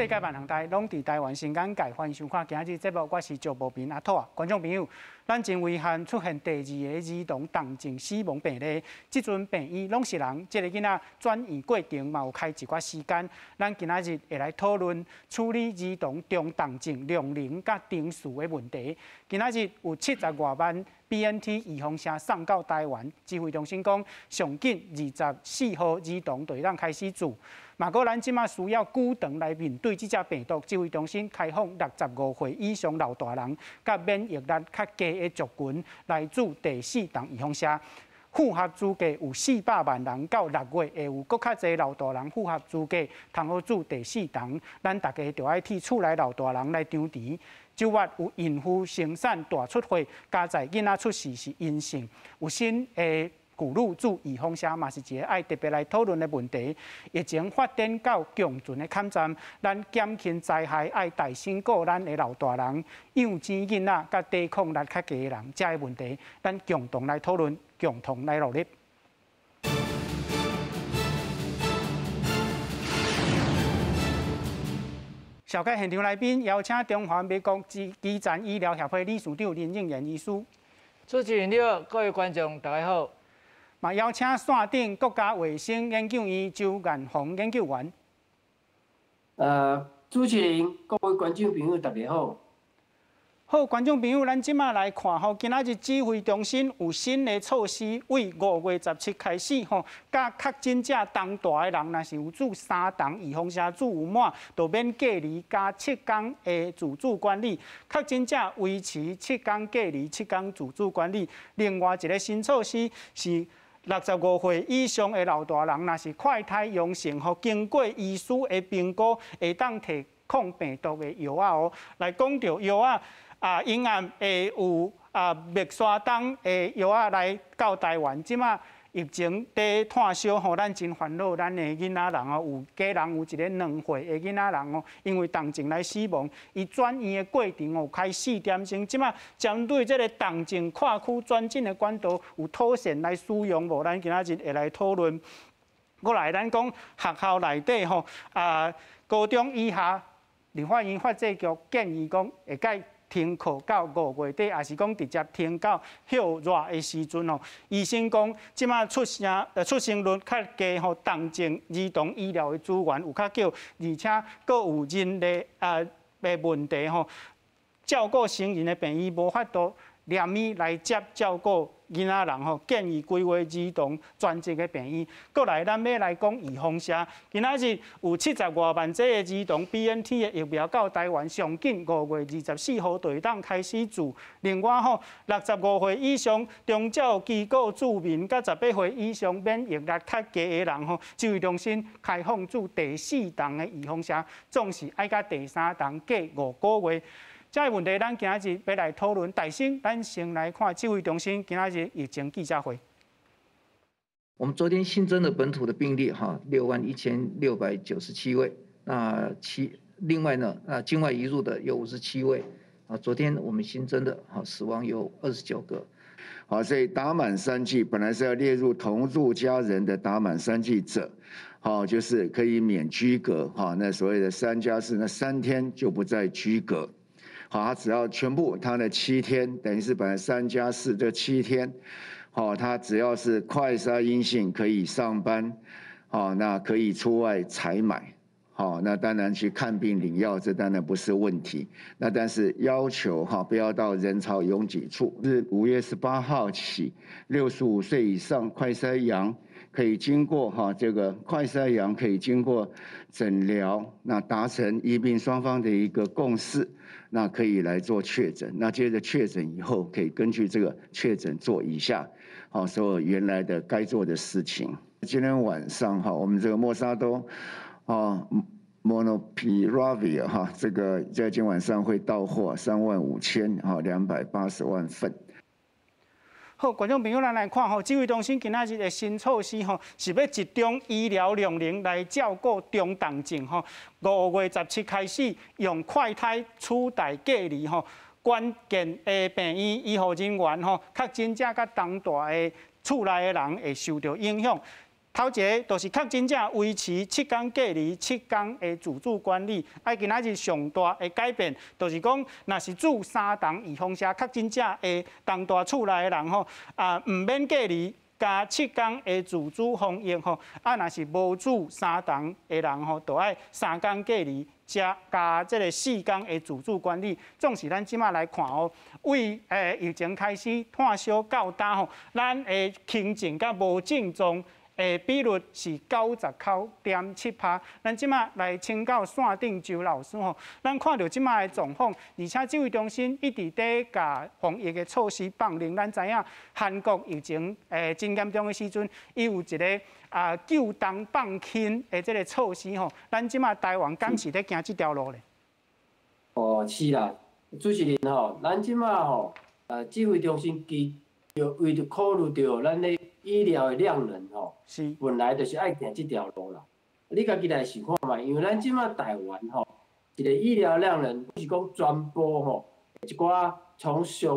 世界萬行台攏佇台灣新眼界，歡迎收看今日節目，我是趙無平阿兔仔。觀眾朋友，咱真遺憾出現第二个兒童重症死亡病例，這陣病院攏是人，這个囡仔轉院過程嘛有開一寡時間。咱今仔日會來討論處理兒童中重症量能佮程序的問題。今仔日有70外萬 BNT 預防射送到台灣，指揮中心講，上緊24號兒童就會當開始注。嘛，閣咱這馬需要久長來面對這隻病毒，指揮中心開放65歲以上老大人，佮免疫力較低的族群來注第四劑預防射。符合資格有400萬人，到6月會有閣較濟老大人符合資格，通好注第四劑。咱大家著愛替厝內老大人來張持。九月有孕婦生產大出血，佳哉囡仔出世是陰性，有新的婦女注預防射嘛是一个愛特別來討論的問題。疫情發展到共存的坎站，咱減輕災害愛大心顧咱的老大人、幼稚囡仔、佮抵抗力較低的人，這个問題，咱共同來討論，共同來努力。紹介現場來賓，邀請中華民國基層醫療協會理事長林應賢醫師。主持人你好，各位觀眾大家好。嘛邀請線頂國家衛生研究院周彥宏研究員。主持人，各位觀眾朋友，大家好。好，觀眾朋友，咱這馬來看吼，今仔日指揮中心有新的措施，為5月17開始吼，佮確診者同大的人，若是有注三劑預防射注有滿，就免隔離加7天的自主管理。確診者維持七天隔離、7天自主管理。另外一个新措施是，65歲以上的老大人，若是快篩陽性吼，經過醫師的評估，會當提抗病毒的藥仔哦。來講著藥仔。啊，永暗會有啊，默沙東的藥仔來到台灣。這馬疫情佇炭燒吼，咱真煩惱，咱的囡仔人哦，有家人有一个2歲的囡仔人哦，因為重症來死亡。伊轉院的過程哦，開4點鐘。這馬針對這个重症跨區轉診的管道，有妥善來使用無？咱今仔日會來討論。過來，咱講學校內底吼，啊，高中以下，立法院法制局建議講會改停課到5月底，也是講直接停到歇熱的時陣吼。醫生講，這馬出生率較低吼，重症兒童醫療的資源有較少，而且閣有人力的問題吼，照顧成人的病院無法度連鞭來接照顧囡仔人吼，建議規劃兒童專職的病院。過來，咱欲來講預防射，今仔日有70外萬劑的兒童 BNT 的疫苗到台灣，上緊5月24號就會當開始注。另外吼，65歲以上長照機構住民，佮18歲以上免疫力較低的人吼，指揮中心開放注第四劑的預防射，總是愛佮第三劑隔5個月。這个問題，咱今仔日欲來討論。大先，咱先來看指揮中心今仔日疫情記者會。我們昨天新增的本土的病例哈，61,697位。那另外呢，啊，境外移入的有57位。啊，昨天我們新增的哈死亡有29個。好，所以打滿三劑本來是要列入同住家人的打滿三劑者，好，就是可以免居隔哈。那所謂的3加4，那3天就不再居隔。好，他只要全部他的七天，等於是本來3加4這七天，好，他只要是快篩陰性可以上班，好，那可以出外採買，好，那當然去看病領藥，這當然不是問題。那但是要求哈，不要到人潮擁擠處。是5月18號起，65歲以上快篩陽可以經過哈這個快篩陽可以經過診療，那達成醫病雙方的一個共識。那可以來做確診，那接着確診以後，可以根據這個確診做以下，好，所有原來的該做的事情。今天晚上哈，我們這個默沙東，啊，Molnupiravir 哈，這個在今晚上會到貨3.52哈280萬份。好，觀眾朋友，咱來看吼，指揮中心今仔日的新措施吼，是欲集中醫療量能來照顧中重症吼。5月17開始用快篩取代隔離吼，關鍵的病院醫護人員吼，確診者佮同大的厝內的人會受著影響。頭一个就是確診者維持七天隔離、七天的自主管理。啊，今仔日上大的改變，就是講，若是住三重預防射確診者的同蹛厝內的人吼，啊，毋免隔離，加七天的自主防疫吼。啊，若是無住三重的人吼，就愛三天隔離，加加這個四天的自主管理。總是咱這馬來看哦，為疫情開始炭燒到今吼，咱的輕症佮無症狀的比率是99.7%。咱這馬來請教線頂周老師吼，咱看著這馬的狀況，而且指揮中心一直佇共防疫的措施放寬。咱知影韓國疫情真嚴重的時陣，伊有一个救重放輕的這个措施吼。咱這馬台灣敢是咧行這條路咧？哦，是啦，主持人吼，咱這馬吼，指揮中心其實為著考慮著咱的醫療的量能吼，本來就是愛行這條路啦。你家己來想看覓，因為咱這馬台灣吼，一个醫療量能不是講全部吼，一寡從上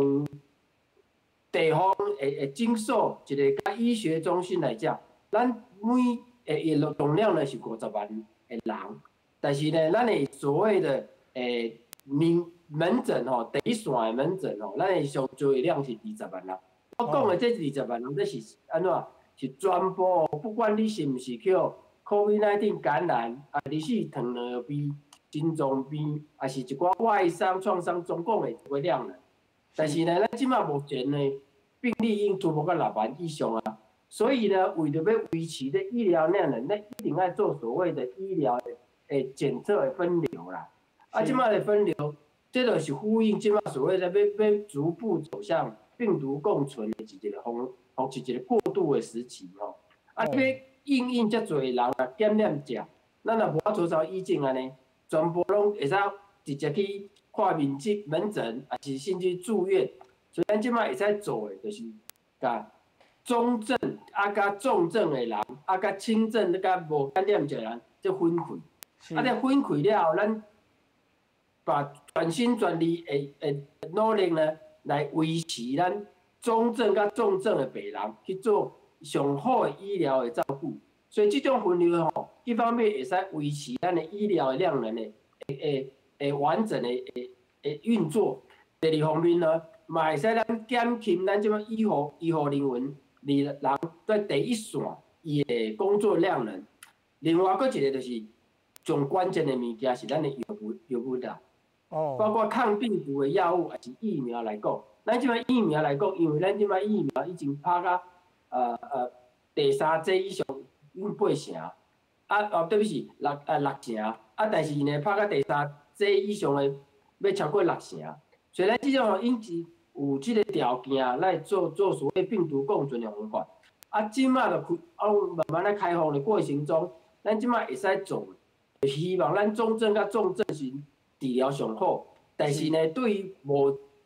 地方的診所，一个佮醫學中心來講，咱每會容量呢是50萬的人，但是呢，咱的所謂的門門診吼，第一線的門診吼，咱的上濟的量是20萬人。我講的這二十萬人，這是按怎？是全部，不管你是毋是去 COVID-19 感染，啊，你是糖尿病、心臟病，抑是一寡外傷、創傷，總共的一個量能。但是呢，咱這馬目前呢，病例已經突破到6萬以上啊。所以呢，為著欲維持這醫療量能，咱一定愛做所謂的醫療的檢測的分流啦。啊，這馬的分流，這就是呼應這馬所謂的欲逐步走向病毒共存的一个方，一个過渡的時期吼。啊，欲應應遮濟人啊感染者，咱若無法度照以前按呢，全部攏會使直接去看面診、門診，抑是甚至住院。所以咱這馬會使做的，就是共中症啊，佮重症的人，啊，佮輕症佮無感染者的人，這分開。啊，這分開了後，咱把全心全力的努力呢，來維持咱中症佮重症的病人去做上好的醫療的照顧。所以這種分流吼，一方面會使維持咱的醫療的量能的會完整的會運作。第二方面呢，嘛會使咱減輕咱這種醫護人員佇人在第一線伊的工作量能。另外，閣一个就是上關鍵的物件是咱的藥物啦。包括抗病毒的藥物，抑是疫苗來講，咱這馬疫苗來講，因為咱這馬疫苗已經拍到第三劑以上，已經八成，啊哦對不起，六成，啊但是呢拍到第三劑以上的欲超過六成，所以咱這種已經有這個條件來做所謂病毒共存的方法。啊，這馬就開，啊慢慢咧開放的過程中，咱這馬會使做，希望咱中症佮重症是治療上好，但是呢，對於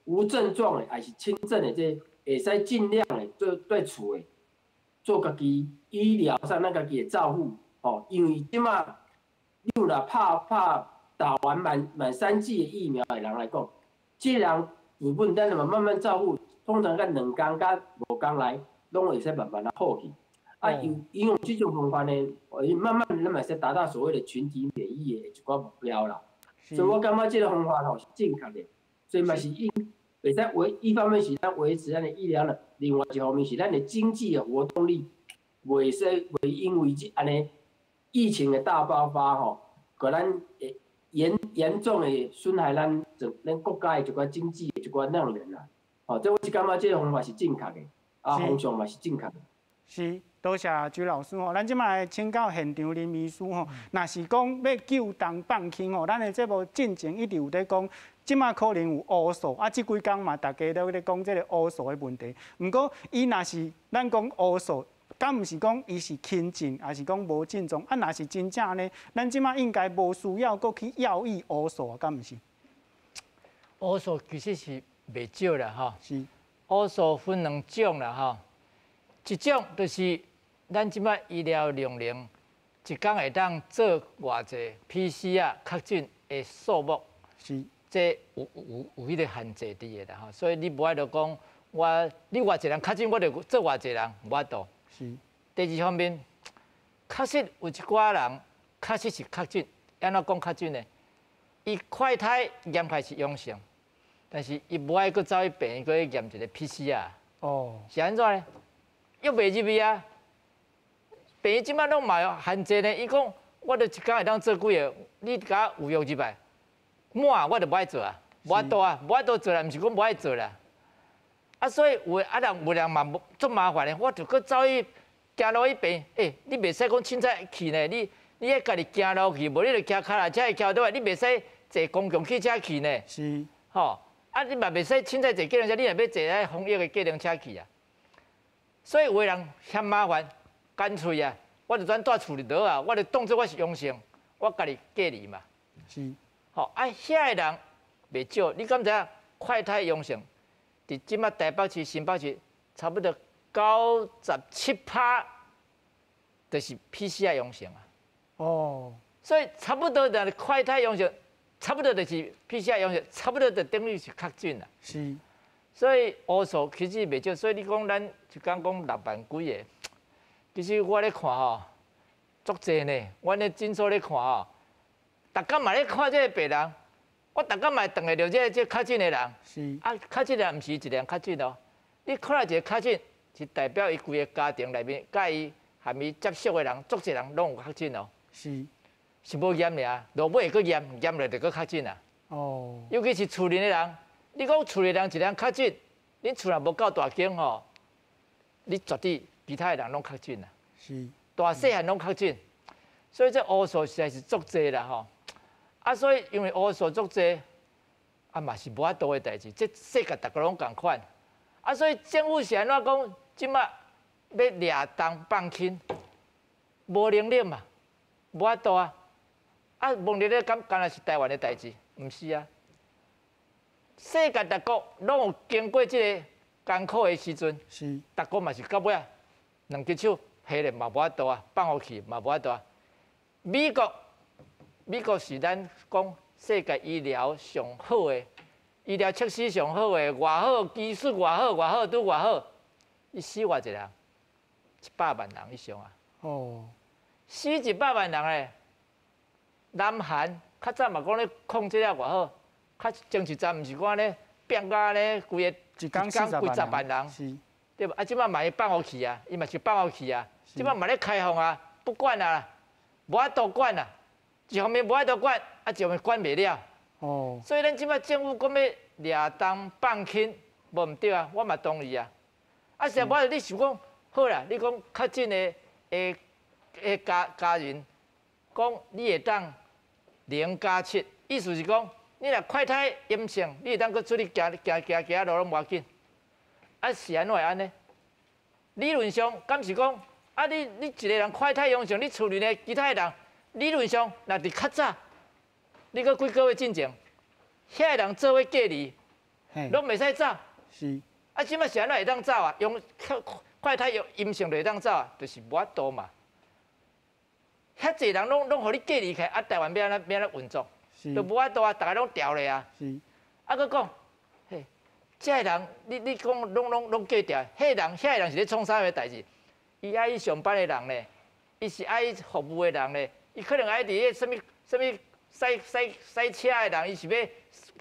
無症狀的，抑是輕症的這，會使盡量的做對厝的，做家己醫療上咱家己的照護，吼，因為這馬你若拍打完滿三劑的疫苗的人來講，這人部分咱若慢慢照顧，通常佮兩工佮五工內，攏會使慢慢仔好去。啊，用這種方法呢，慢慢咱嘛會使達到所謂的群體免疫的一寡目標啦。所以我感覺這個方法吼是正確的，所以嘛是應會使維一方面是咱維持咱的醫療啦，另外一方面是咱的經濟的活動力，袂說袂因為這按呢疫情的大爆發吼，予咱會嚴重的損害咱國家的一寡經濟的一寡能力啦。吼，這我是感覺這個方法是正確的，啊，方向嘛是正確的。是，多謝周老師吼。咱這馬來請教現場林醫師吼，若是講欲救重放輕吼，咱的節目進前一直有咧講，這馬可能有烏數，啊，這幾工嘛，大家都咧講這个烏數的問題。毋過，伊若是咱講烏數，敢毋是講伊是輕症，抑是講無症狀？啊，若是真正呢，咱這馬應該無需要閣去藥醫烏數啊，敢毋是？烏數其實是袂少啦，吼。是。烏數分兩種啦，吼。一種就是咱這馬醫療量能，一工會當做偌濟 PCR 確診的數目，這有彼个限制佇的啦吼，所以你無愛著講我你偌濟人確診，我就做偌濟人，無法度。第二方面，確實有一寡人確實是確診，按怎講確診呢？伊快篩驗出來是陽性，但是伊無愛閣走去病院閣去驗一個 PCR。哦。是按怎呢？約袂入去啊！病院這擺攏嘛有限制呢。伊講，我著一工會當做幾个，你共我預約入來，滿我就無愛做啊，無法度啊，無法度做啦，毋是講無愛做啦。啊，所以有的啊人有人嘛足麻煩的，我著閣走去行路去病院，欸，你袂使講凊彩去呢，你愛家己行路去，無你著騎跤踏車去騎倒來，你袂使坐公共汽車去呢。是。吼，啊，你嘛袂使凊彩坐計程車，你若欲坐遐防疫的計程車去啊。所以有的人嫌麻煩，乾脆啊，我就轉蹛厝裡倒啊，我就當作我是陽性，我家己隔離嘛。是。吼，啊，遐个人袂少，你敢知影？快篩陽性，佇這擺台北市、新北市，差不多97%，就是 PCR 陽性啊。哦。所以差不多就是快篩陽性，差不多就是 PCR 陽性，差不多就等於是確診啦。是。所以烏數其實袂少，所以你講咱一工講6萬幾个，其實我咧看吼，足濟呢。阮咧診所咧看吼，逐工嘛咧看這个病人，我逐工嘛會撞會著這確診的人。是。啊，確診的人毋是一個人確診哦，你看一个確診，是代表伊規个家庭內面，佮伊含伊接觸的人，足濟人攏有確診哦。是。是無驗爾，落尾會閣驗，驗落就閣確診啊。哦。尤其是厝裡的人。你講厝裡人一人確診，恁厝若無夠大間吼，你絕對其他的人攏確診啦。是。大細漢攏確診，所以這烏數實在是足濟啦吼。啊，所以因為烏數足濟，啊嘛是無法度的代誌，這世界逐个攏仝款。啊，所以政府是按怎講？這擺欲掠重放輕，無能力嘛，無法度啊。啊，問題咧，敢干焦是台灣的代誌？毋是啊。世界各國攏有經過這个艱苦的時陣，是，逐國嘛是到尾啊，兩隻手合咧嘛無法度啊，放予去嘛無法度啊。美國，美國是咱講世界醫療上好的，醫療設施上好的，偌好技術偌好，偌好拄偌好，伊死偌濟人？100萬人以上啊！哦，死100萬人咧，南韓較早嘛講咧控制了偌好。較前一陣毋是講咧變甲咧規个一工幾十萬人，是，對無？啊，這擺嘛會放予去啊，伊嘛是放予去啊，這擺嘛咧開放啊，不管啊，無法度管啊，一方面無法度管，啊，一方面管袂了。哦。所以咱這擺政府講欲掠重放輕，無毋對啊，我嘛同意啊。啊，實在無你想講好啦，你講確診的的家人，講你會當0+7，意思是講。你若快篩陰性，你會當閣出去行行行行路攏無要緊。啊，是按怎會按呢？理論上，敢是講啊？你一个人快篩陽性，你厝裡的其他的人，理論上若佇較早，你閣幾个月進前，遐个人做伙隔離，攏袂使走。是。啊，這擺是按怎會當走啊？用快篩用陰性就會當走啊？就是無法度嘛。遐濟人攏予你隔離起來，啊，台灣欲按怎欲按怎運作？就無法度啊！逐个攏牢咧啊！是。啊，閣講，嘿，這个人，你講攏攏隔牢，彼个人，遐个人是咧創啥物代誌？伊愛去上班的人咧，伊是愛服務的人咧，伊可能愛佇彼啥物啥物駛駛駛車的人，伊是欲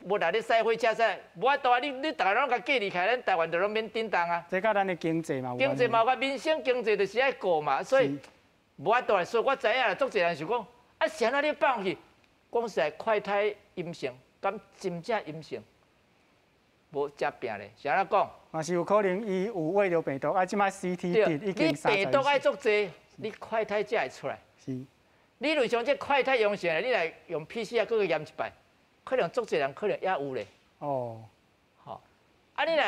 無力咧駛火車駛，無法度啊！你逐个攏共隔離起來，咱台灣就攏免振動啊！這佮咱的經濟嘛有經濟嘛有關，民生經濟就是愛顧嘛，所以無法度啊！所以我知影啦，足濟人想講，啊，是按怎你放去？講實在，快篩陰性，敢真正陰性，無遮拚咧，是按怎講？嘛是有可能伊有秽著病毒，啊，這擺 CT 值已經你病毒愛足濟，你快篩才會出來。是。理論上，這快篩陽性，你來用 PCR 閣去驗一擺，可能足濟人可能也有咧。哦。吼，啊，你若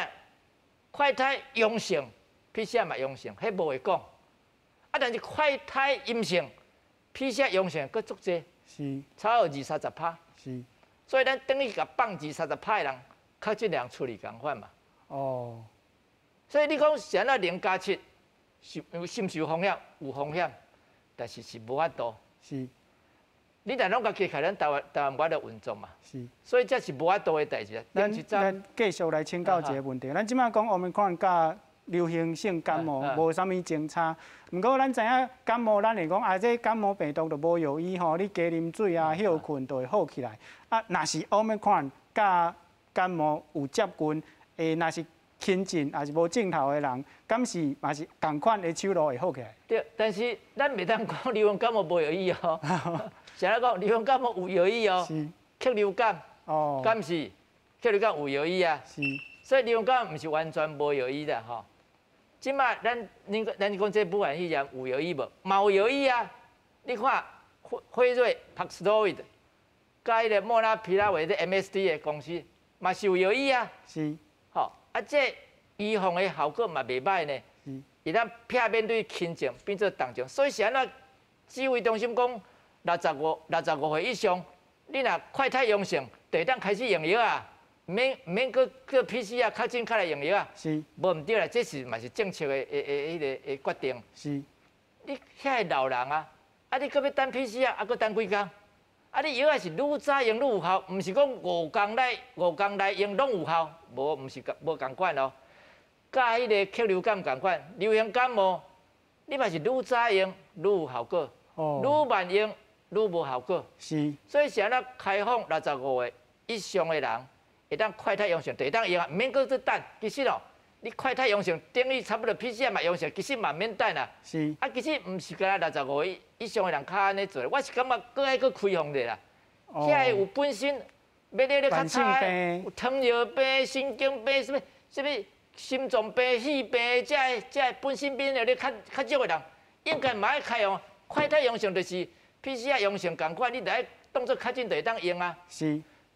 快篩陽性，PCR 嘛陽性，彼無話講。啊，但是快篩陰性，PCR 陽性閣足濟。是，差有二三十趴。是，所以咱等於共放二三十趴的人，確診人處理仝款嘛。哦。所以你講是按怎0+7，是是毋是有風險？有風險，但是是無法度。是。你若攏共加起來，咱台灣無法度運作嘛。是。所以這是無法度的代誌。咱繼續來請教一个問題，咱這擺講 Omicron 佮流行性感冒，無啥物相差。毋過咱知影感冒，咱會講啊，這感冒病毒就無藥醫吼，你加啉水啊、歇睏就會好起來。啊，若是 Omicron 佮感冒有接近，會若是輕症抑是無症頭的人，敢是嘛是仝款的手路會好起來？對，但是咱袂當講流行感冒無藥醫哦。是按怎講？流行感冒有藥醫哦。禽流感。敢是？禽流感有藥醫啊。所以流行感冒毋是完全無藥醫的吼。這擺咱恁咱講這武漢肺炎有藥醫無？嘛有藥醫啊！你看輝瑞 Paxlovid，佮彼个莫納皮拉韋的 MSD 的公司嘛是有藥醫啊。吼，啊，這預防的效果嘛袂䆀呢。會當避免對輕症變做重症，所以是按怎指揮中心講，65歲以上，你若快篩陽性，就會當開始用藥啊。毋免閣閣 PCR 確診才來用藥啊。無毋對啦，這是嘛是政策的彼个的決定。你遐个老人啊，啊你閣欲等 PCR，啊閣等幾工？啊你藥仔是愈早用愈有效，毋是講5工內用攏有效，無毋是無仝款哦。佮彼个禽流感仝款，流行感冒，你嘛是愈早用愈有效果，愈慢用愈無效果。所以是按怎開放65歲以上的人，會當快篩陽性，就會當用啊，毋免閣去等。其實哦，你快篩陽性等於差不多 PCR 嘛陽性，其實嘛免等啊。啊，其實毋是干焦65歲以上的人較按呢做，我是感覺閣愛閣開放者啦。遐个有本身免疫力較差的，有糖尿病、神經病、啥物啥物心臟病、肺病，這个這个本身免疫力較較弱的人，應該嘛愛開放。快篩陽性就是 PCR 陽性仝款，你來當做確診就會當用啊。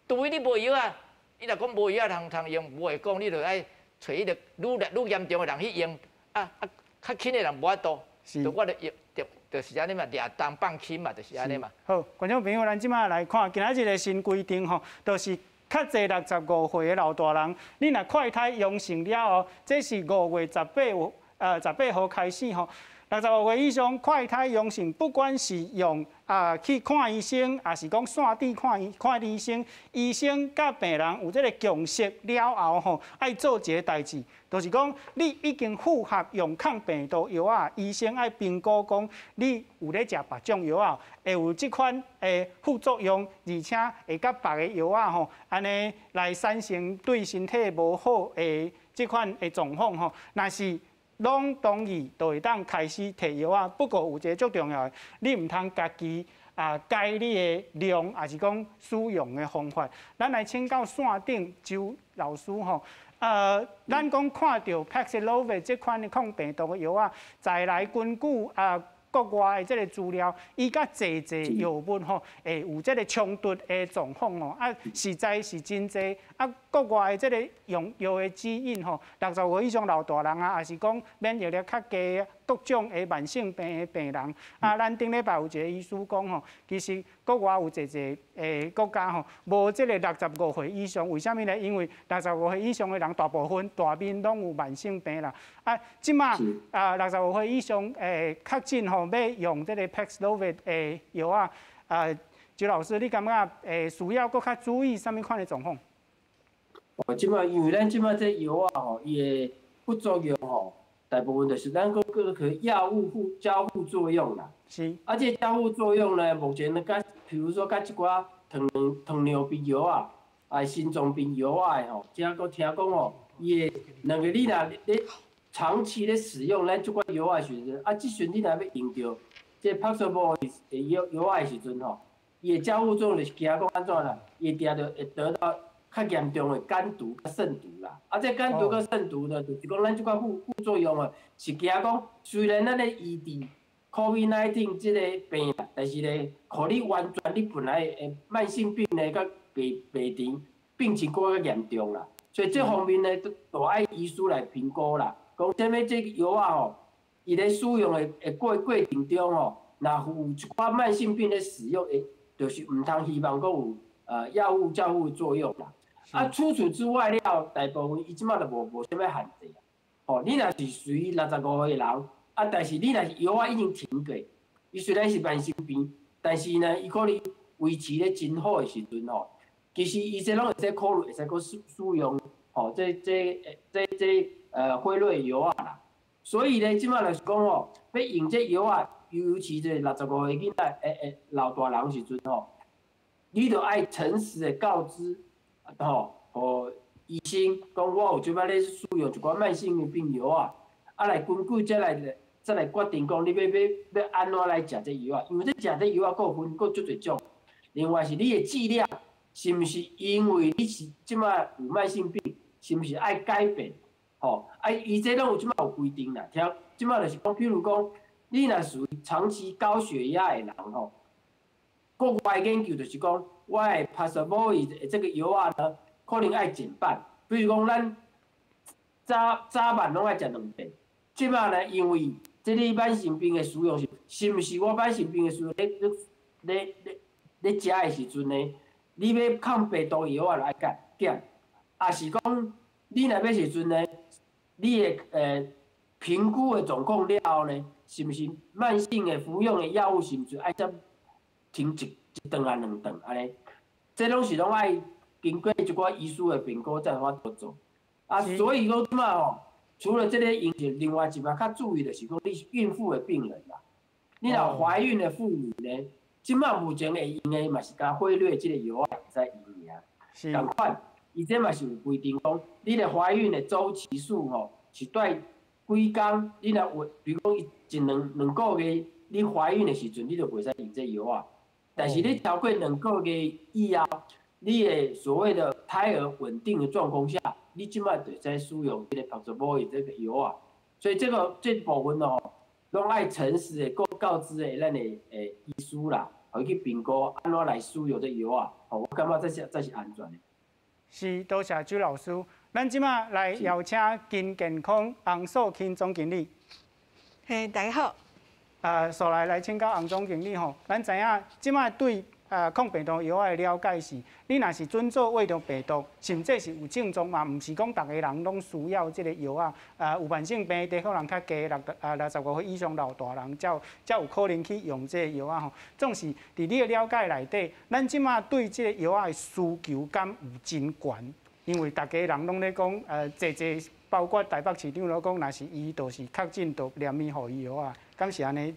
除非你無藥啊。你若講無藥通通用，無話講，你就愛揣彼個愈來愈嚴重的人去用，啊啊，較輕的人無法度，就我就用，就是按呢嘛，掠重放輕嘛，就是按呢嘛。好，觀眾朋友，咱這擺來看今仔日的新規定吼，就是較濟65歲的老大人，你若快篩陽性了後，這是5月18號開始吼。65歲以上快篩陽性，不管是用啊去看醫生，抑是講線頂看醫看醫生，醫生佮病人有這个共識了後吼，愛做一个代誌，就是講你已經符合用抗病毒藥仔，醫生愛評估講你有咧食別種藥仔，會有這款的副作用，而且會佮別个藥仔吼，按呢來產生對身體無好的這款的狀況吼，若是攏同意，就會當開始提藥仔。不過有一个足重要的，你毋通家己啊改你的量，抑是講使用的方法。咱來請教線頂周老師吼，咱講看著 Paxlovid 這款的抗病毒的藥仔，再來根據啊國外的這个資料，伊佮濟濟藥物吼，會有這个衝突的狀況吼，啊，實在是真濟。啊，國外的這个用藥的指引吼，65歲以上老大人啊，抑是講免疫力較低、各種的慢性病的病人，啊，咱頂禮拜有一个醫師講吼，其實國外有濟濟的國家吼，無這个65歲以上，為啥物呢？因為六十五歲以上的人大部分大面攏有慢性病啦。啊，這擺啊六十五歲以上的確診吼，欲用這个 Paxlovid 的藥仔，啊，周老師，你感覺會需要閣較注意啥物款的狀況？哦，這擺因為咱這擺這藥仔吼，伊的副作用吼，大部分就是咱閣閣可藥物副交互作用啦。啊，這交互作用呢，目前呢，佮比如說佮一寡糖尿病藥仔，啊，心臟病藥仔的吼，這閣聽講吼，伊的兩个你若咧長期咧使用咱這款藥仔的時陣，啊，這時陣你若欲用著這 Paxlovid 的藥藥仔的時陣吼，伊的交互作用就是驚講按怎啦，伊會定著會得到較嚴重的肝毒、腎毒啦。啊，這肝毒佮腎毒呢，就是講咱這款副作用啊，是驚講雖然咱咧醫治 COVID-19 這个病，但是咧，予你完全你本來的慢性病呢，佮病病情病情閣較嚴重啦。所以這方面呢，都愛醫師來評估啦。講啥物這藥仔吼，伊咧使用的過程中吼，若有一寡慢性病咧使用，會就是毋通希望閣有藥物交互作用啦。啊，除此之外了，大部分伊這擺就無啥物限制啊。吼，你若是屬於六十五歲的人，啊，但是你若是藥仔已經停過，伊雖然是慢性病，但是呢，伊可能維持咧真好的時陣吼，其實醫生攏會使考慮，會使閣使用。吼，這輝瑞藥仔啦。所以咧，這擺就是講吼，欲用這藥仔，尤其這65歲囡仔，老大人時陣吼，你著愛誠實的告知，吼，予醫生講我有這擺咧使用一寡慢性病藥仔，啊來根據這來再來決定講你欲按怎來食這藥仔，因為這食這藥仔閣有分閣足濟種，另外是你的劑量是毋是因為你是這擺有慢性病，是毋是愛改變？吼，啊，伊這攏有這擺有規定啦。聽，這擺就是講，比如講，你若屬於長期高血壓的人吼，國外研究就是講，我的 Paxlovid 的這個藥仔呢，可能愛減半。比如講，咱早早晚攏愛食兩遍。這擺呢，因為這個慢性病的使用是，是毋是我慢性病的使用咧咧咧咧食的時陣呢，你欲抗病毒藥仔就愛減減，抑是講你若欲時陣呢？你的評估的狀況了後呢，是毋是慢性的服用的藥物是毋是愛才停一頓啊兩頓按呢？這攏是攏愛經過一寡醫師的評估才有法度做。啊，所以講這擺吼，除了這個用藥，另外一擺較注意的是講，你是孕婦的病人啦，你若懷孕的婦女呢，這擺目前會用的嘛是共輝瑞這個藥仔會使用爾。仝款，伊這嘛是有規定講，你的懷孕的週期數吼是蹛幾工，你若有，比如講一兩兩個月，你懷孕的時陣，你就袂使用這藥仔。但是你超過兩個月以後，你的所謂的胎兒穩定的狀況下，你這擺就會使使用這個 Paxlovid 這個藥仔。所以這個這部分哦，攏愛誠實的閣告知的咱的醫師啦，予伊去評估按怎來使用這藥仔，吼，我感覺這是安全的。是，多謝周老師。咱這擺來邀請金健康洪素卿總經理。嘿，大家好。所來來請教洪總經理吼，咱知影這擺對抗病毒藥仔的了解是，你若是準做秽著病毒，甚至是有症狀嘛，毋是講逐个人攏需要這個藥仔。有慢性病的可能較低，65歲以上老大人才有可能去用這個藥仔吼。總是佇你的了解內底，咱這擺對這個藥仔的需求敢有真懸？因為逐家人攏咧講，濟濟包括台北市長攏講，若是伊就是確診，就連伊予伊藥仔，敢是按呢？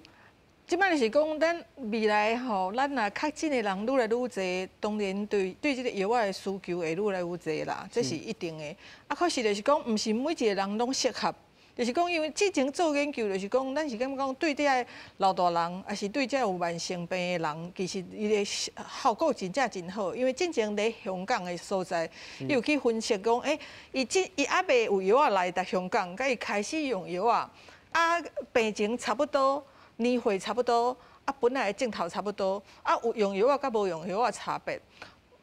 這擺就是講，咱未來吼，咱若確診的人愈來愈濟，當然對這個藥仔的需求會愈來愈濟啦，這是一定的。啊，可是就是講，毋是每一個人攏適合。就是講，因為之前做研究，就是講，咱是感覺講，對這个老大人，抑是對這有慢性病的人，其實伊的效果真正真好。因為之前佇香港的所在，伊有去分析講，欸，伊猶未有藥仔來佇香港，佮伊開始用藥仔，啊，病情差不多。年歲差不多，啊，本來的症頭差不多，啊，有用藥仔佮無用藥仔差別，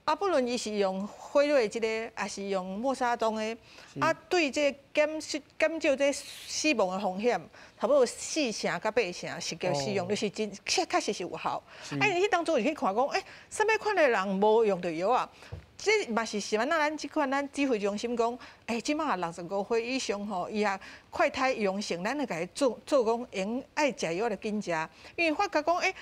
啊，不論伊是用輝瑞這個，抑是用默沙東的，啊，對這減減少這死亡的風險，差不多四成佮八成，實際使用就是真確確實是有效。啊，因為彼當初就去看講，欸，啥物款的人無用著藥仔？這嘛是是按怎咱這款咱指揮中心講，欸，這擺65歲以上吼，伊也快篩陽性，咱就共伊做做講，會愛食藥就緊食，因為發覺講，欸，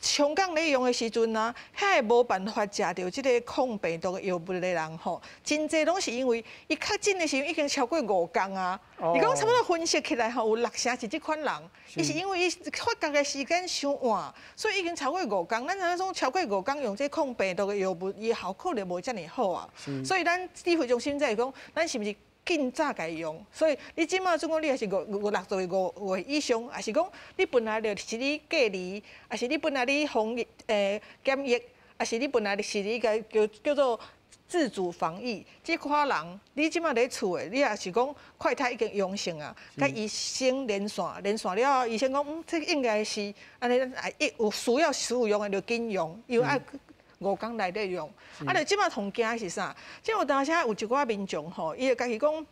香港咧用的時陣啊，遐个無辦法食著這個抗病毒的藥物的人吼，真濟攏是因為伊確診的時陣已經超過五工啊。伊講差不多分析起來吼，有六成是這款人，伊是因為伊發覺的時間傷晚，所以已經超過五工。咱知影講超過五工用這抗病毒的藥物，伊效果就無遮爾好啊。所以咱指揮中心才會講，咱是毋是盡早共伊用？所以你這擺總講你抑是五五六歲五歲以上，抑是講你本來就是你隔離，抑是你本來你防疫檢疫，抑是你本來是你個叫叫做自主防疫，這款人你這擺佇厝的，你抑是講快篩已經陽性啊，佮醫生連線連線了後，醫生講嗯，這應該是按呢，有需要使用的就緊用，因為愛五工內底用。啊，就這擺同驚的是啥？這有當時有一寡民眾吼，伊會家己講，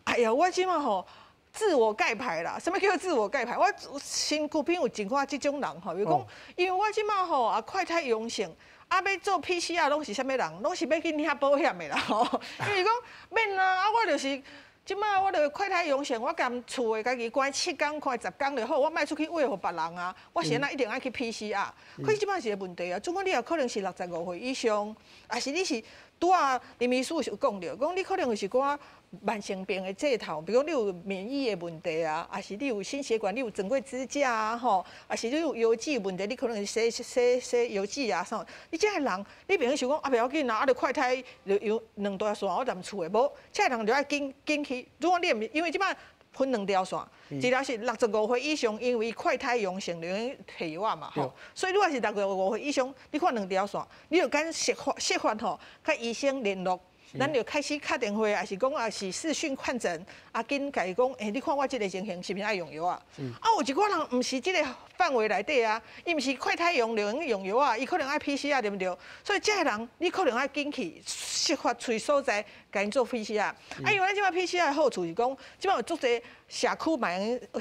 哎呀，我這擺吼自我蓋牌啦。啥物叫做自我蓋牌？我身軀邊有真寡這種人吼，比如講，因為我這擺吼啊快篩陽性。啊，欲做 PCR 攏是啥物人？攏是欲去領保險的啦吼。因為講免啊，啊我就是這擺我著快篩陽性，我踮厝的家己關7工、關10工就好，我莫出去餵予別人啊。我是按怎一定愛去 PCR。可是這擺是個問題啊，總講你也可能是65歲以上，抑是你是拄仔林醫師有講著，講你可能是寡慢性病的症頭，比如講你有免疫的問題啊，抑是你有心血管，你有裝過支架啊，吼，抑是你有腰子問題，你可能是洗洗洗腰子啊啥。你這个人，你袂用想講啊，袂要緊啊，啊，著快篩就有兩條線，我踮厝的，無，這个人就愛緊緊去。如果你毋是，因為這擺分兩條線，一條是六十五歲以上，因為快篩陽性就用提藥嘛，吼。所以如果是六十五歲以上，你看兩條線，你就趕設法設法吼，佮醫生聯絡。咱就開始敲電話，抑是講抑是視訊看診，啊，緊共伊講，欸，你看我這個情形是毋是愛用藥啊？啊，有一寡人毋是這個範圍內底啊，伊毋是快篩陽就用用藥啊，伊可能愛 PCR 對毋對？所以這個人你可能愛緊去設法揣所在，共𪜶做 PCR。啊，因為咱這擺 PCR 的好處是講，這擺有足濟社區嘛，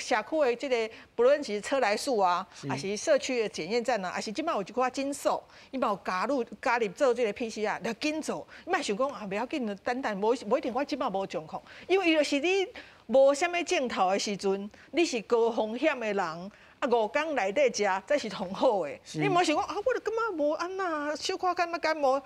社區的這個，不論是車來素啊，抑是社區的檢驗站啊，抑是這擺有一寡診所，伊嘛有加入做這個 PCR，就緊做。你莫想講啊，袂要緊，等等，無無一定我這擺無狀況，因為伊就是你無啥物症頭的時陣，你是高風險的人。啊，5工內底食，這是上好的。你莫想講啊，我就感覺無按怎，小可感覺感冒，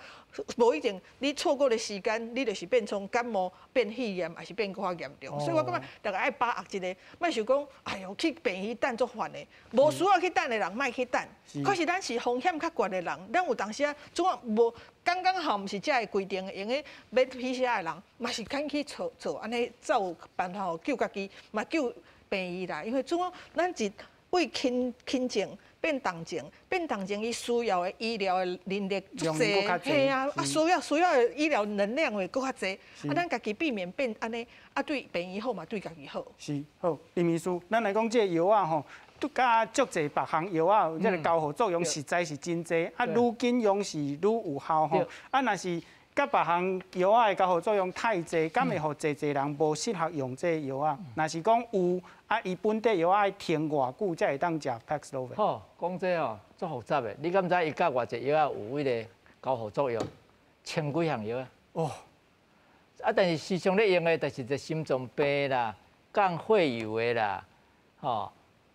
無一定。你錯過的時間，你就是變從感冒變肺炎，抑是變閣較嚴重。所以我感覺逐家愛把握這個，莫想講，哎喲，去病院等足煩的，無需要去等的人莫去等。可是咱是風險較懸的人，咱有當時啊，總啊無剛剛好，毋是這个規定會用得免 PCR 的人，嘛是趕去做做，按呢才有辦法救家己，嘛救病院啦。因為總講咱一為輕輕症變重症，變重症，伊需要的醫療的人力足濟，嘿啊，啊需要的醫療能量會閣較濟，啊，咱家己避免變按呢，啊對病院好嘛，對家己好。是好，林醫師，咱來講這個藥仔吼，拄佮足濟別項藥仔有這个交互作用，實在是真濟，啊，愈緊用是愈有效吼，啊，若是佮別項藥仔的交互作用太濟，敢會予濟濟人無適合用這個藥仔？若是講有，啊，伊本底藥愛停偌久才會當食 Paxlovid？好，講這吼足複雜的，你敢知伊佮偌濟藥仔有彼个交互作用？千幾項藥仔。哦。啊，但是時常咧用的，就是這心臟病啦、降血油的啦、吼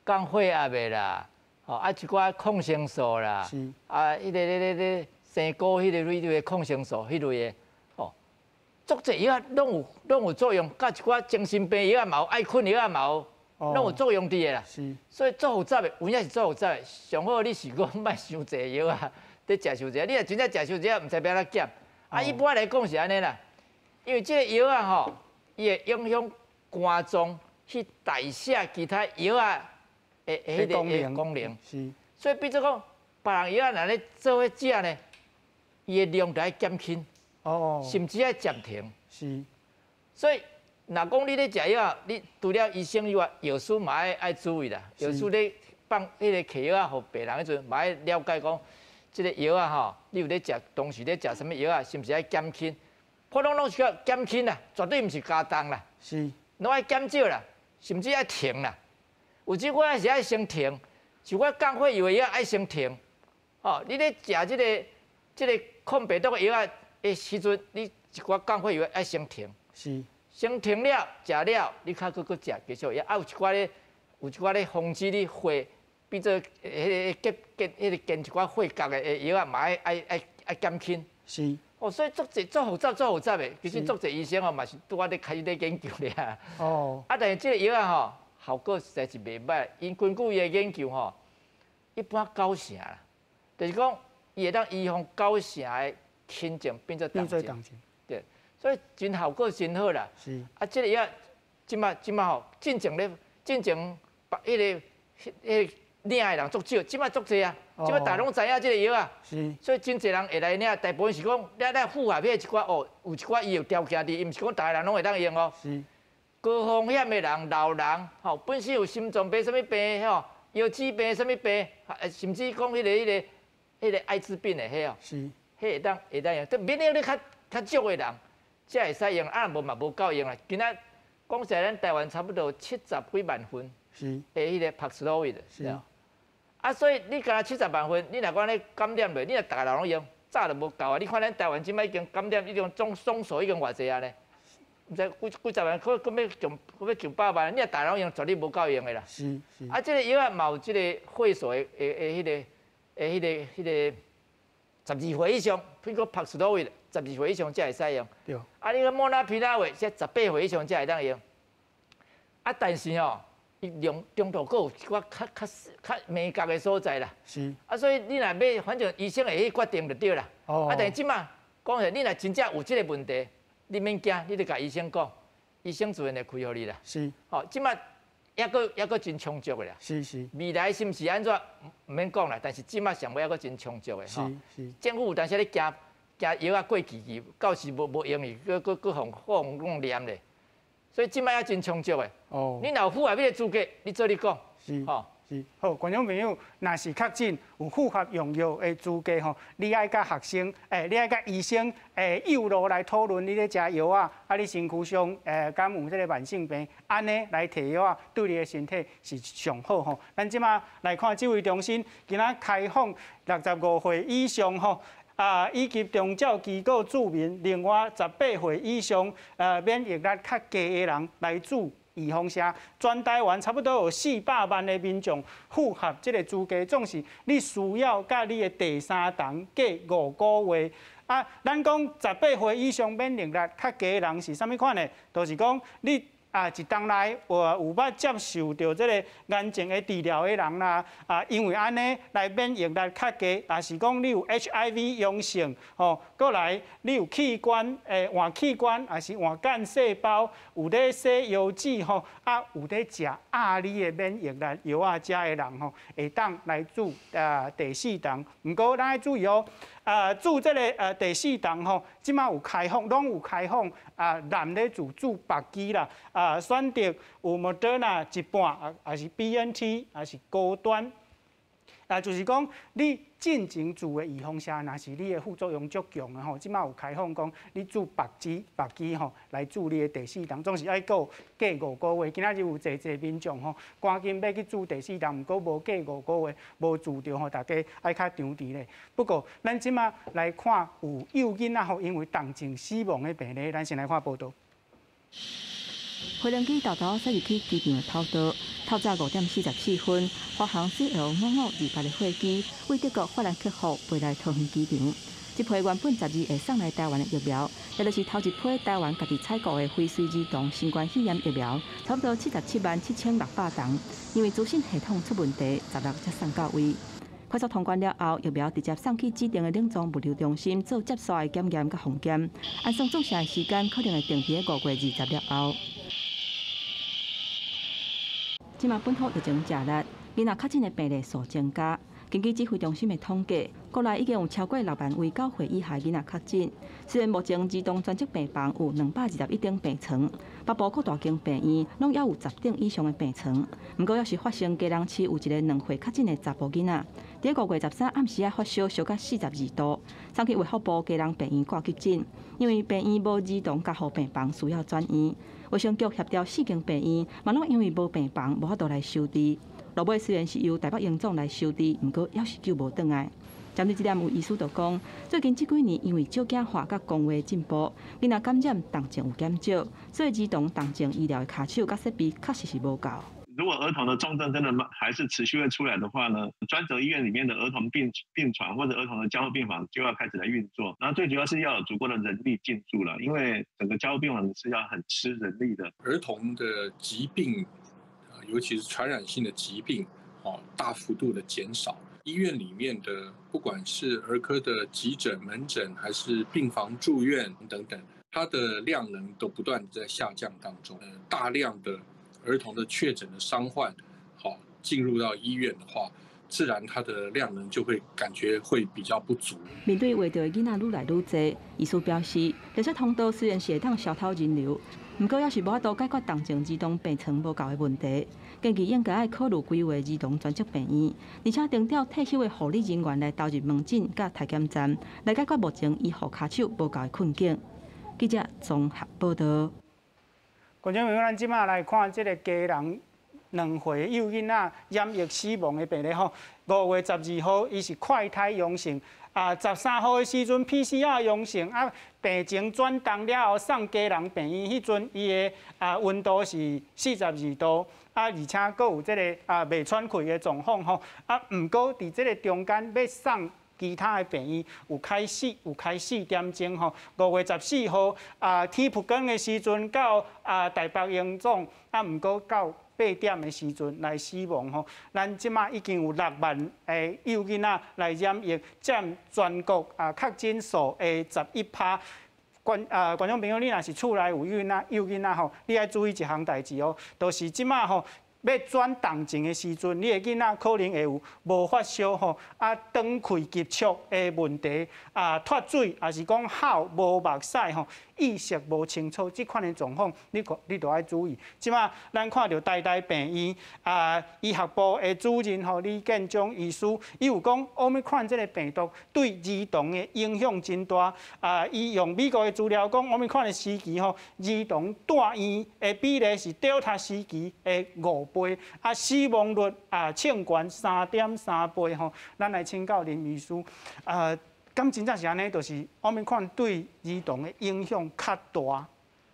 降血壓的啦、吼啊一寡抗生素啦，啊，彼个咧咧咧生高彼個類的抗生素彼類的，吼，足濟藥仔攏有作用，佮一寡精神病藥仔嘛有，愛睏藥仔嘛有，攏有作用佇的啦。所以足複雜的，有影是足複雜的。上好你是講莫傷濟藥仔，咧食傷濟，你若真正食傷濟，毋知欲按怎減。啊，一般來講是按呢啦，因為這個藥仔吼，伊會影響肝臟去代謝其他藥仔的彼個功能。所以變做講，別人藥仔若咧做伙食呢，伊的量就愛減輕，甚至愛暫停。所以，若講你咧食藥，你除了醫生以外，藥師嘛愛愛注意啦。藥師咧放彼個開藥仔予病人彼陣，嘛愛了解講，這個藥仔吼，你有咧食，同時咧食啥物藥仔，是毋是愛減輕？普通攏是叫減輕啦，絕對毋是加重啦。攏愛減少啦，甚至愛停啦。有一寡是愛先停，像我降血油的藥愛先停。哦，你咧食這個抗病毒的藥仔的時陣，你一寡降血油愛先停。先停了，食了，你較閣閣食繼續藥。啊，有一寡咧，有一寡咧防止你血變做彼个結結彼个建一寡血結的藥仔，嘛愛愛愛愛減輕。哦，所以足濟足複雜足複雜的，其實足濟醫生哦嘛是拄仔咧開始咧研究咧啊。啊，但是這個藥仔吼，效果實在是袂䆀。𪜶根據伊的研究吼，一般九成啦，就是講伊會當預防九成的輕症變做重症。對，所以真效果真好啦。啊，這個藥這擺這擺吼，進前咧進前別彼个彼个領的人足少，這擺足濟啊。這擺大家攏知影這個藥仔。所以真濟人會來領，大部分是講你來符合彼一寡哦，有一寡伊有條件佇，伊毋是講逐个人攏會當用哦。高風險的人、老人，吼，本身有心臟病、啥物病，吼，腰子病、啥物病，甚至講彼個艾滋病的彼哦，彼會當用。這免疫力較較弱的人，才會使用，啊，無嘛無夠用啦。今仔講實在，咱台灣差不多七十幾萬份的彼個 Paxlovid 是。啊，所以你敢若七十萬份，你若講咧感染落，你若逐个人攏用，早就無夠啊！你看咱台灣這擺已經感染，已經總總數已經偌濟啊咧？毋知幾幾十萬，閣閣欲上閣欲上百萬，你若逐人用，絕對無夠用的啦。是是。啊，這個藥仔嘛有這個會所的的的彼个的彼个彼个12歲以上，比如講帕斯洛維十二歲以上才會使用。對。啊，你講莫納皮拉韋，才18歲以上才會當用。啊，但是吼，伊中中途閣有一寡較較較眉角的所在啦。是。啊，所以你若欲，反正醫生會去決定就對啦。哦。啊，但是這馬講者，你若真正有這個問題，你免驚，你就共醫生講，醫生自然會開予你啦。是。吼，這馬猶閣猶閣真充足的啦。是是。未來是毋是按怎，毋免講啦，但是這馬上尾猶閣真充足的吼。是是。政府有當時咧驚驚藥仔過期去，到時無無用去，閣閣閣予予予弄念咧。所以這擺猶真充足的。哦。你若有符合彼個資格，你做你講。是。吼。是。好，觀眾朋友，若是確診有符合用藥的資格吼，你愛佮學生，你愛佮醫生，誘路來討論你咧食藥仔，啊，你身軀上，敢有這个慢性病，按呢來提藥仔，對你的身體是上好吼。咱這馬來看指揮中心，今仔開放65歲以上吼。啊，以及長照機構住民，另外18歲以上，免疫力較低的人來注預防射。全台灣差不多有400萬的民眾符合這個資格，總是你需要佮你的第三針隔5個月。啊，咱講18歲以上免疫力較低的人是啥物款呢？就是講你啊，一冬內有有捌接受著這个癌症的治療的人啦，啊，因為按呢來免疫力較低，也是講你有 HIV 陽性，吼，閣來你有器官換器官，抑是換幹細胞，有咧洗腰子吼，啊，有咧食壓你的免疫力藥仔食的人吼，會當來注啊第四針。毋過咱愛注意哦。啊，注這个第四針吼，這馬有開放，攏有開放啊，男咧注注別支啦，啊，選擇有莫德納一半，啊，抑是 BNT，抑是高端。啊，就是講你進前注的預防射，若是你的副作用足強的吼，這馬有開放講你注別支別支吼來注你的第四針，總是愛閣隔5個月。今仔日有濟濟民眾吼，趕緊欲去注第四針，毋過無隔5個月無注著吼，大家愛較張弛咧。不過咱這馬來看有幼囡仔吼，因為重症死亡的病例，咱先來看報導。飛行機沓沓駛入去機場的跑道，透早5點44分，華航 CL5528的貨機對德國法蘭克福飛來桃園機場。這批原本12會送來台灣的疫苗，也就是頭一批台灣家己採購的輝瑞兒童新冠肺炎疫苗，差不多777,600劑。因為資訊系統出問題，16才送到位。快速通關了後，疫苗直接送去指定的冷藏物流中心做接續的檢驗佮封緘。按算注射的時間可能會定佇5月20了後。這馬本土疫情誠烈，囡仔確診的病例數增加。根據指揮中心的統計，國內已經有超過6萬位9歲以下囡仔確診。雖然目前兒童專責病房有221張病床，北部各大間病院攏猶有10張以上的病床。毋過，猶是發生基隆市有一个2歲確診的查埔囡仔，佇5月13暗時仔發燒燒到42度，送去衛福部基隆病院掛急診，因為病院無兒童加護病房，需要轉院。衛生局協調四間病院，嘛攏因為無病房，無法度來收治。落尾雖然是由台北榮總來收治，毋過猶是救無轉來。針對這點，有醫師就講，最近這幾年因為少子化佮工業進步，囡仔感染重症有減少，所以兒童重症醫療的跤手佮設備確實是無夠。如果兒童的重症真的還是持續會出來的話呢，專責醫院裡面的兒童病病床或者兒童的加護病房就要開始來運作，然後最主要是要有足夠的人力進駐了，因為整個加護病房是要很吃人力的。兒童的疾病，尤其是傳染性的疾病，大幅度的減少。醫院裡面的不管是兒科的急診、門診，還是病房住院等等，它的量能都不斷在下降當中。大量的兒童的確診的傷患，好進入到醫院的話，自然它的量能就會感覺會比較不足。面對患著的囡仔愈來愈濟，醫師表示，綠色通道雖然是會當消透人流，毋過猶是無法度解決重症兒童病床無夠的問題。建議應該愛考慮規劃兒童專責病院，而且徵調退休的護理人員來投入門診佮體檢站，來解決目前醫護跤手無夠的困境。記者綜合報導。觀眾朋友，咱這馬來看這个基隆2歲幼囡仔染疫死亡的病例吼。5月12號，伊是快篩陽性，啊，13號的時陣 PCR 陽性，啊，病情轉重了後送基隆病院，彼陣伊的溫度是42度，啊，而且閣有這个袂喘氣的狀況吼，啊，毋過佇這个中間欲送其他的病院有開4點鐘吼，5月14號啊，天曝光的時陣到台北榮總，啊，毋過到8點的時陣來死亡吼。咱這馬已經有6萬个幼囡仔來染疫，佔全國確診數的11%。觀眾朋友，你若是厝內有幼囡仔吼，你愛注意一項代誌哦，就是這馬吼，欲轉重症的時陣，你的囡仔可能會有無發燒吼，啊，斷氣急促的問題，啊，脫水，抑是講哭無目屎吼，意識無清楚，這款的狀況，你都愛注意。這馬咱看著台大病院醫學部的主任吼李建忠醫師，伊有講奧密克戎這个病毒對兒童的影響真大。啊，伊用美國的資料講，奧密克戎的時期吼，兒童住院的比例是 Delta 時期的5倍，啊，死亡率啊，衝懸3.3倍吼。咱來請教林醫師，啊，敢真正是按呢？就是奧密克戎對兒童的影響較大。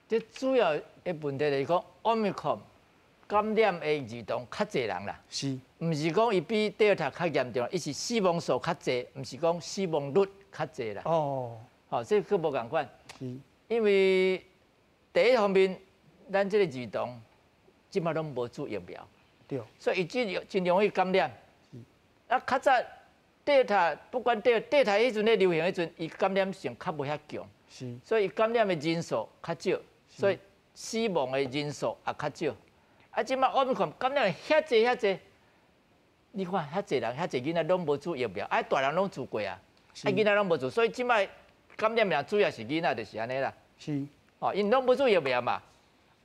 這主要的問題就是講，奧密克戎感染的兒童較濟人啦。是，毋是講伊比 Delta 較嚴重，伊是死亡數較濟，毋是講死亡率較濟啦。哦，好，這閣無仝款。是，因為第一方面，咱這个兒童這馬攏無注疫苗，所以伊真容易感染。啊，較早 Delta 不管 Delta 彼陣咧流行彼陣，伊感染性較無遐強，所以伊感染的人數較少，所以死亡的人數也較少。啊，這馬奧密克戎感染遐濟遐濟，你看遐濟人遐濟囡仔攏無注疫苗，啊，大人攏注過啊，啊，囡仔攏無注，所以這馬感染人主要是囡仔，就是按呢啦。哦，𪜶攏無注疫苗嘛，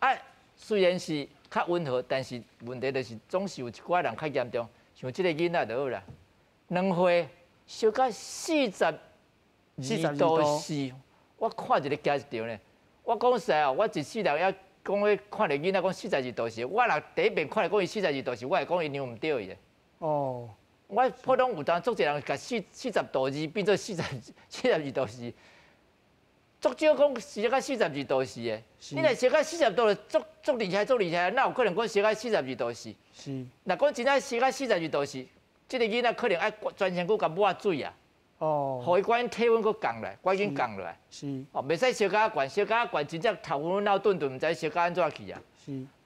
啊，雖然是較溫和，但是問題就是總是有一寡人較嚴重，像這个囡仔就好啦。2歲燒到42.4度，我看一个驚一著呢。我講實在哦，我一世人猶講咧看著囡仔講42.4度，我若第一遍看著講伊四十二度四，我會講伊量毋對去。哦。我普通有當足濟人共40.2度變做42.4度，足少講燒到四十二度四的。你若燒到40度，足足厲害足厲害，哪有可能講燒到四十二度四？若講真正燒到四十二度四，這个囡仔可能愛全身軀共抹水啊。哦。予伊趕緊體溫閣降落來，趕緊降落來。哦，袂使燒較懸，燒較懸，真正頭昏腦頓頓，毋知燒到按怎去啊。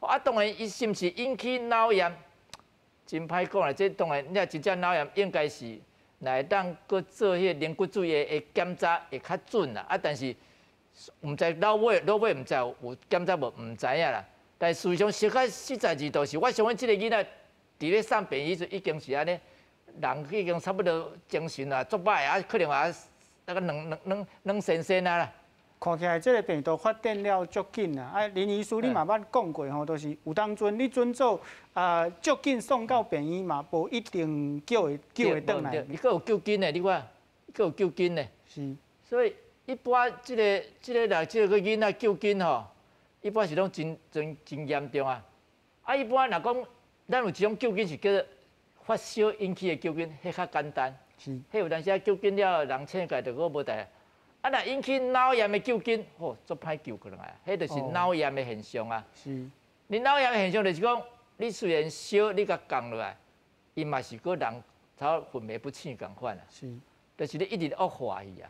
啊，當然伊是毋是引起腦炎？真歹講啦，這當然你若真正腦炎，應該是若會當閣做彼個軟骨水的檢查會較準啦。啊，但是毋知腦尾毋知有檢查無，毋知影啦。但是事實上燒到四十二度四，我相信這个囡仔佇咧送病院時已經是按呢，人已經差不多精神啊足歹啊，可能啊那個軟軟仙仙啊啦。看起來這个病毒發展了足緊啊！啊，林醫師你嘛捌講過吼，就是有當陣你準做啊，足緊送到病院嘛，無一定救會救會轉來。伊閣有救緊的，你看，閣有救緊的。是。所以一般這個囡仔救緊吼，一般是攏真真真嚴重啊！啊，一般若講，咱有一種救緊是叫做發燒引起的救緊，彼較簡單。彼有當時啊救緊了，人醒過來就閣無代。啊，若引起腦炎的救緊，吼，足歹救過來，彼就是腦炎的現象啊。你腦炎的現象就是講，你雖然燒，你共降落來，伊嘛是閣人頭昏迷不醒仝款啊。就是咧一直惡化去啊。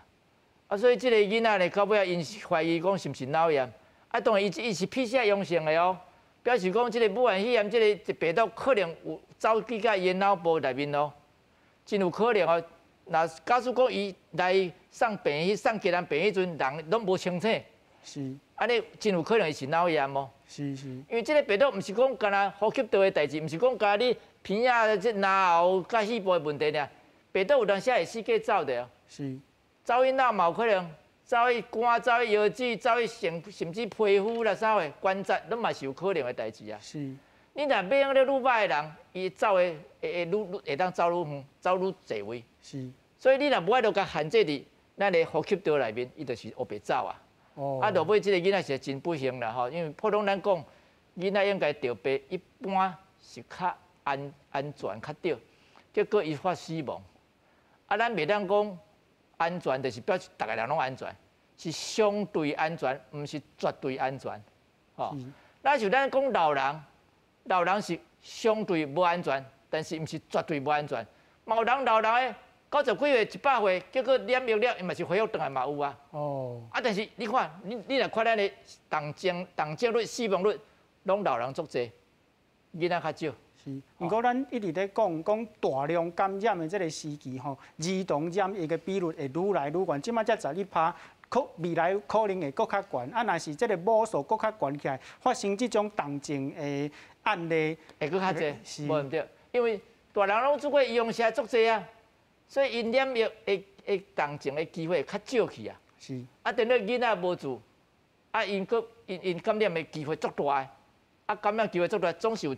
啊，所以這个囡仔咧，到尾仔𪜶懷疑講是毋是腦炎。啊，當然伊是 PCR 陽性的哦，表示講這个武漢肺炎這个病毒可能有走去到伊的腦部內面哦，真有可能哦。若假使講伊來送病院送基隆病院彼陣，人攏無清醒，按呢真有可能伊是腦炎哦。因為這个病毒毋是講干焦呼吸道的代誌，毋是講干焦你鼻仔這咽喉佮肺部的問題爾，病毒有當時會四界走的哦。走去腦嘛有可能，走去肝、走去腰子、走去甚至皮膚啦啥的關節，攏嘛是有可能的代誌啊。你若免疫力愈歹的人，伊走的會會愈愈會當走愈遠，走愈濟位。所以你若無法度共限制佇咱的呼吸道內面，伊就是烏白走啊。啊，落尾這个囡仔是真不幸啦吼，因為普通咱講，囡仔應該著病，一般是較安全較對，結果伊發死亡。啊，咱袂當講安全，就是表示逐个人攏安全，是相對安全，毋是絕對安全。吼，那像咱講老人，老人是相對無安全，但是毋是絕對無安全。嘛有人老人的90幾歲、100歲，結果染疫了，伊嘛是恢復轉來嘛有啊。哦。啊，但是你看，你若看咱的重症、重症率、死亡率，攏老人足濟，囡仔較少。是，毋過咱一直咧講講大量感染的這個時期吼，兒童染疫的比率會愈來愈懸，這擺才11%，可未來可能會閣較懸。啊，若是這個母數閣較懸起來，發生這種重症的案例會閣較濟，是無毋對，因為大人攏做過陽性足濟啊，所以𪜶染疫會重症的機會較少去啊。是，啊，等於囡仔無注，啊，𪜶閣𪜶感染的機會足大的，啊，感染機會足大，總是有一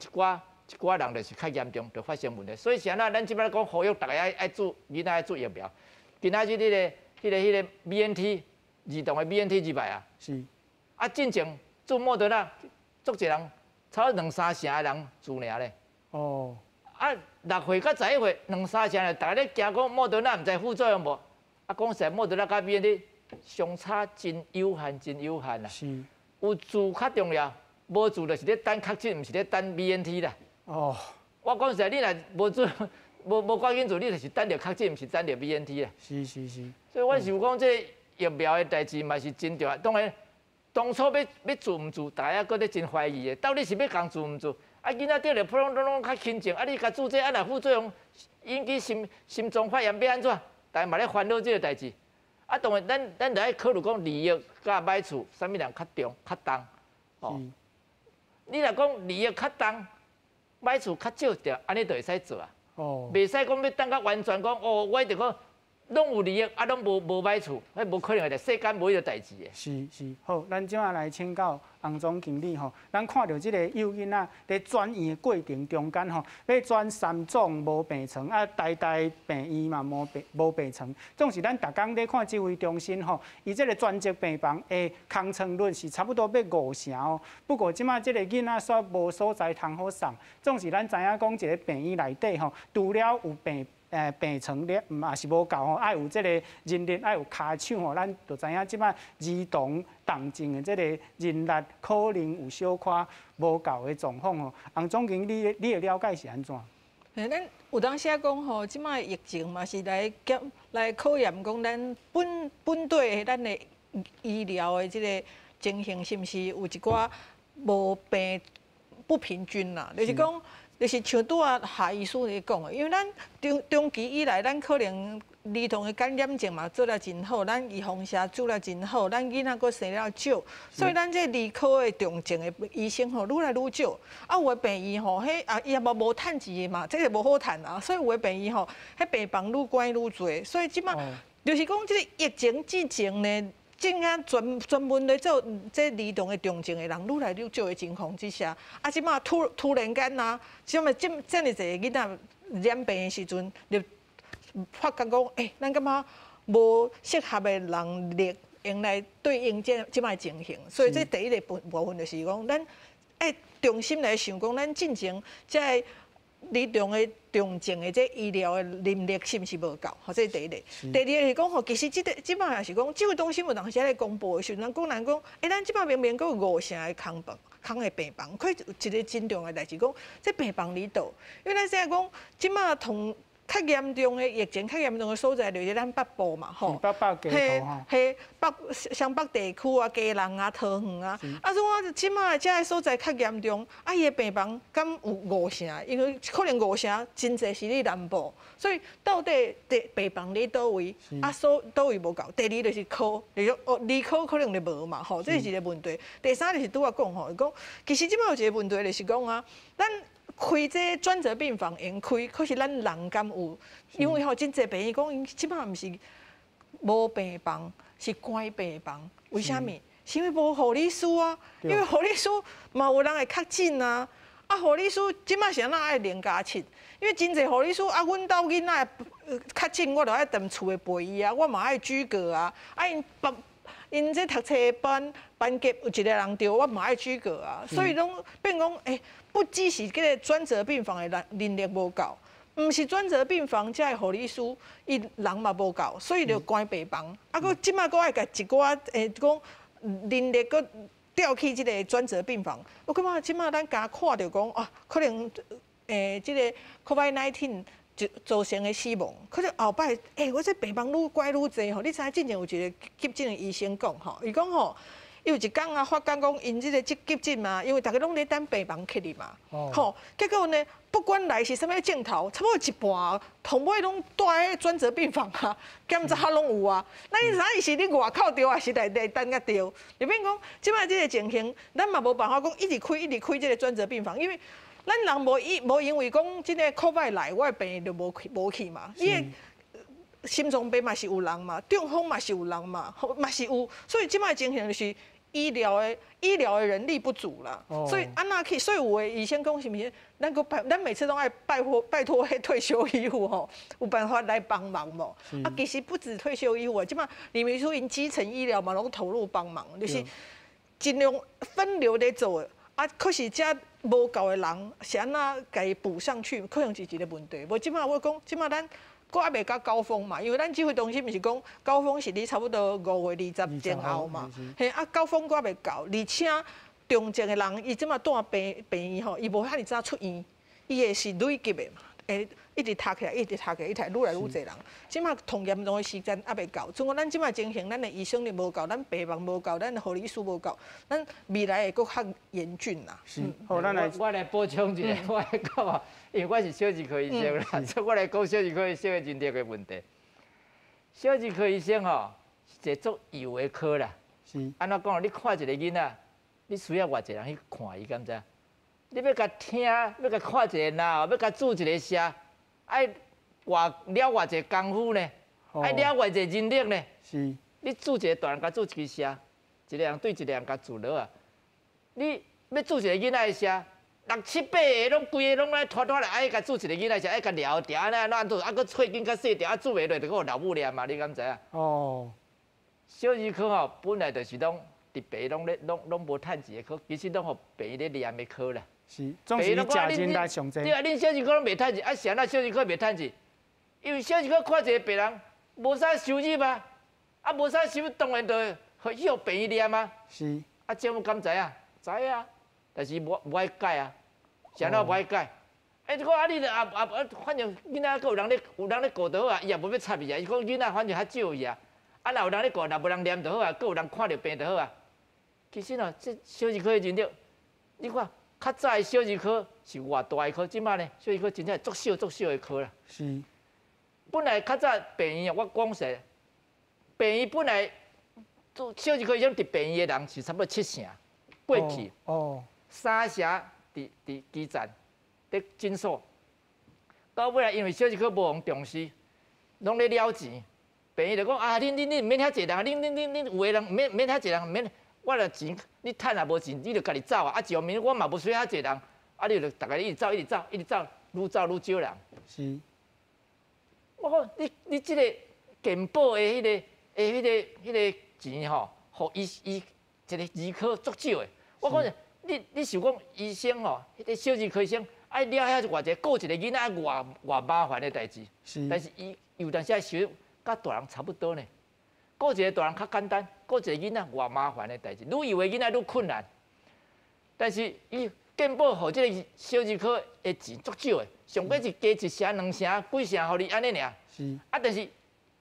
寡人就是較嚴重，就發生問題。所以是按怎，咱這擺講呼籲逐家愛注囡仔愛注疫苗。今仔日彼個 BNT 兒童的 BNT 入來啊。是。啊，進前注莫德納，足濟人，差不多兩三成的人注爾咧。哦。啊，6歲到11歲，兩三成咧，逐家咧驚講莫德納毋知副作用無？啊，講實在，莫德納佮 BNT 相差真有限，真有限啦。是。有注較重要，無注就是咧等確診，毋是咧等 BNT 啦。哦，我講實在，你若無注，無趕緊注，你就是等著確診，毋是等著 BNT 啦。是是是。所以我想講，這疫苗的代誌嘛是真重要。當然，當初欲注毋注，大家閣咧真懷疑的，到底是欲共注毋注？啊，囡仔得著普通攏較輕症，啊，你共注這個，啊，若副作用引起心臟發炎，欲按怎？大家嘛咧煩惱這個代誌。啊，當然，咱著愛考慮講利益佮歹處，啥物人較重較重？哦，你若講利益較重，歹處較少，就按呢就會使做啊。哦，袂使講欲等到完全講哦，我一定講攏有利益，啊，攏無歹處，彼無可能的，世間無彼個代誌的。是是，好，咱這擺來請教洪總經理吼，咱看著這個幼囡仔佇轉院的過程中間吼，欲轉三總無病床，啊，台大病院嘛無病床，總是咱逐工咧看指揮中心吼，伊這個專責病房的空床率是差不多欲5成哦。不過這擺這個囡仔煞無所在通好送，總是咱知影講一個病院內底吼，除了有病床了，嘛是無夠吼，愛有這個人力，愛有跤手吼，咱就知影這擺兒童重症的這個人力可能有小可無夠的狀況吼。洪總經理，你的了解是按怎？嘿，咱有當時仔講吼，這擺疫情嘛是來檢來考驗講咱本地的咱的醫療的這個情形是毋是有一寡無平不平均啦？就是講。就是像拄仔夏醫師咧講的，因為咱長期以來，咱可能兒童的感染症嘛做得真好，咱預防射做得真好，咱囡仔閣生了少，所以咱這兒科的重症的醫生吼愈來愈少。啊，有的病院吼，彼啊伊也無趁錢的嘛，這個無好趁啊，所以有的病院吼，彼病房愈關愈濟，所以這擺就是講這個疫情之前呢。正啊，專門咧做這兒童的重症的人愈來愈少的情況之下，啊，這擺突然間啊，啥物這爾濟囡仔染病的時陣，就發覺講，欸，咱感覺無適合的人力用來對應這擺情形，所以這第一個部分就是講，咱愛重新來想講，咱進前這個兒童的重症的這醫療的人力是毋是無夠？吼，這是第一個。第二個是講吼，其實這個這擺也是講，指揮中心有當時咧公布的時陣，講人講，欸，咱這擺明明閣有5成的空房、空的病房，可有一個真重要的代誌講，這病房佇佗？因為咱現在講，這擺同較嚴重的疫情較嚴重的所在就是咱北部嘛，吼，北北嘿，嘿，北雙北地區啊、基隆啊、桃園啊，啊，所以我這擺這个所在較嚴重，啊，伊的病房敢有五成？因為可能五成真濟是佇南部，所以到底佇病房佇佗位？啊，所佗位無夠。第二就是科，就是哦，兒科可能就無嘛，吼，這是一個問題。第三就是拄仔講吼，講其實這擺有一個問題就是講啊，咱開這專責病房會開，可是咱人敢有？因為吼真濟病院講，𪜶這擺毋是無病房，是關病房。為啥物？是因為無護理師啊。因為護理師嘛有人會確診啊。啊，護理師這擺是按怎愛0+7？因為真濟護理師啊，阮兜囡仔確診，我著愛踮厝內陪伊啊，我嘛愛居隔啊。啊，𪜶別 𪜶這讀冊班班級有一个人著，我嘛愛居隔啊，所以攏變講，不只是這个專責病房的人人力無夠，毋是專責病房遮的護理師，伊人嘛無夠，所以就關病房。啊，閣這馬閣愛共一寡講人力閣調去這个專責病房。我感覺這馬咱敢看著講啊，可能這个 COVID-19 就造成的死亡，可是後擺，我這病房愈關愈濟吼。你知影之前有一个急診的醫生講吼，伊講吼，伊有一工啊發覺講，𪜶這个急急診嘛，因為逐家攏咧等病房去哩嘛，吼，結果呢，不管來是啥物症頭，差不多一半，同尾攏蹛佇專責病房啊，檢查攏有啊。那你知影伊是佇外口著，還是內底等甲著？就變講，這擺這个情形，咱嘛無辦法講一直開一直開這个專責病房，因為咱人無伊無因為講這个 COVID 來，我的病院就無去無去嘛。伊的心臟病嘛是有人嘛，中風嘛是有人嘛，嘛是有，所以這擺情形就是醫療的人力不足啦。所以按怎去？所以有的醫生講是毋是？咱閣拜，咱每次攏愛拜託拜託彼退休醫護吼，有辦法來幫忙無？啊，其實不止退休醫護啊，這擺李秘書𪜶基層醫療嘛攏投入幫忙，就是盡量分流咧做。啊，可是遮無夠的人是按怎共伊補上去？可能是一个問題。無這擺我講，這擺咱閣猶未到高峰嘛，因為咱指揮中心毋是講高峰是佇差不多5月20前後嘛。嘿，啊高峰閣猶未到，而且重症的人伊這擺蹛病院吼，伊無遐爾早出院，伊會是累積的嘛，會一直拖起來，一直拖起來，一直愈來愈濟人。這擺同嚴重的時間猶未到，像講咱這擺情形，咱的醫生力無夠，咱病房無夠，咱的護理師無夠，咱未來會閣較嚴峻啦。是，好，咱來我來補充一下，我來講啊，因為我是小兒科醫生啦，所以我來講小兒科醫生的人力的問題。小兒科醫生吼是一個足油的科啦。按怎講？你看一个囡仔，你需要偌濟人去看伊，敢知？你欲共聽，欲共看一个腦，欲共注一个射，愛偌了偌濟功夫呢？愛了偌濟人力呢？你注一个大人共注一支射，一个人對一個人共注落啊。你欲注一个囡仔的射，六七八个攏規个攏來拖拖來，愛共注一个囡仔射，愛共撩調，按怎按怎做，啊，閣喙緊較細條，啊，注袂落就閣予老母念嘛，你敢知影？小兒科吼，本來就是攏佇病院攏咧攏攏無趁錢的科，其實攏予病院咧念的科啦。是，總是食人來上濟。對啊，恁小兒科攏袂趁錢，啊是按怎小兒科袂趁錢？因為小兒科看一個病人無啥收入啊，啊無啥收入，當然就會去予病院念啊。啊，政府敢知影？知啊，但是無無愛改啊，是按怎無愛改？你講啊，你啊啊啊，反正囡仔閣有人咧顧就好啊，伊也無欲插伊啊，伊講囡仔反正較少伊啊，啊若有人咧顧，若無人念就好啊，閣有人看著病就好啊。其實哦，這小兒科的人力，你看較早的小兒科是偌大的科，這擺呢，小兒科真正是足小足小的科啦。本來較早病院啊，我講實，病院本來做小兒科醫生佇病院的人是差不多七成，過去。三成佇基層，佇診所。到尾來因為小兒科無予重視，攏咧了錢。病院就講啊，恁恁恁毋免遐濟人，恁恁恁恁有的人毋免毋免遐濟人，毋免。我若錢你趁也無錢，你就家己走啊！啊，一方面我嘛無需要遐濟人，啊，你就逐家一直走，一直走，一直走，愈走愈少人。我講你你這個健保的彼個錢吼，予伊伊一個兒科足少的。我講你想講醫生吼，彼個小兒科醫生愛了遐偌濟，顧一個囡仔愛偌偌麻煩的代誌。但是伊有當時愛收入佮大人差不多呢。顧一個大人較簡單，顧一個囡仔偌麻煩的代誌，愈幼的囡仔愈困難。但是伊健保予這個小兒科的錢足少的，上過是加一成、兩成、幾成，予你按呢爾。啊，但是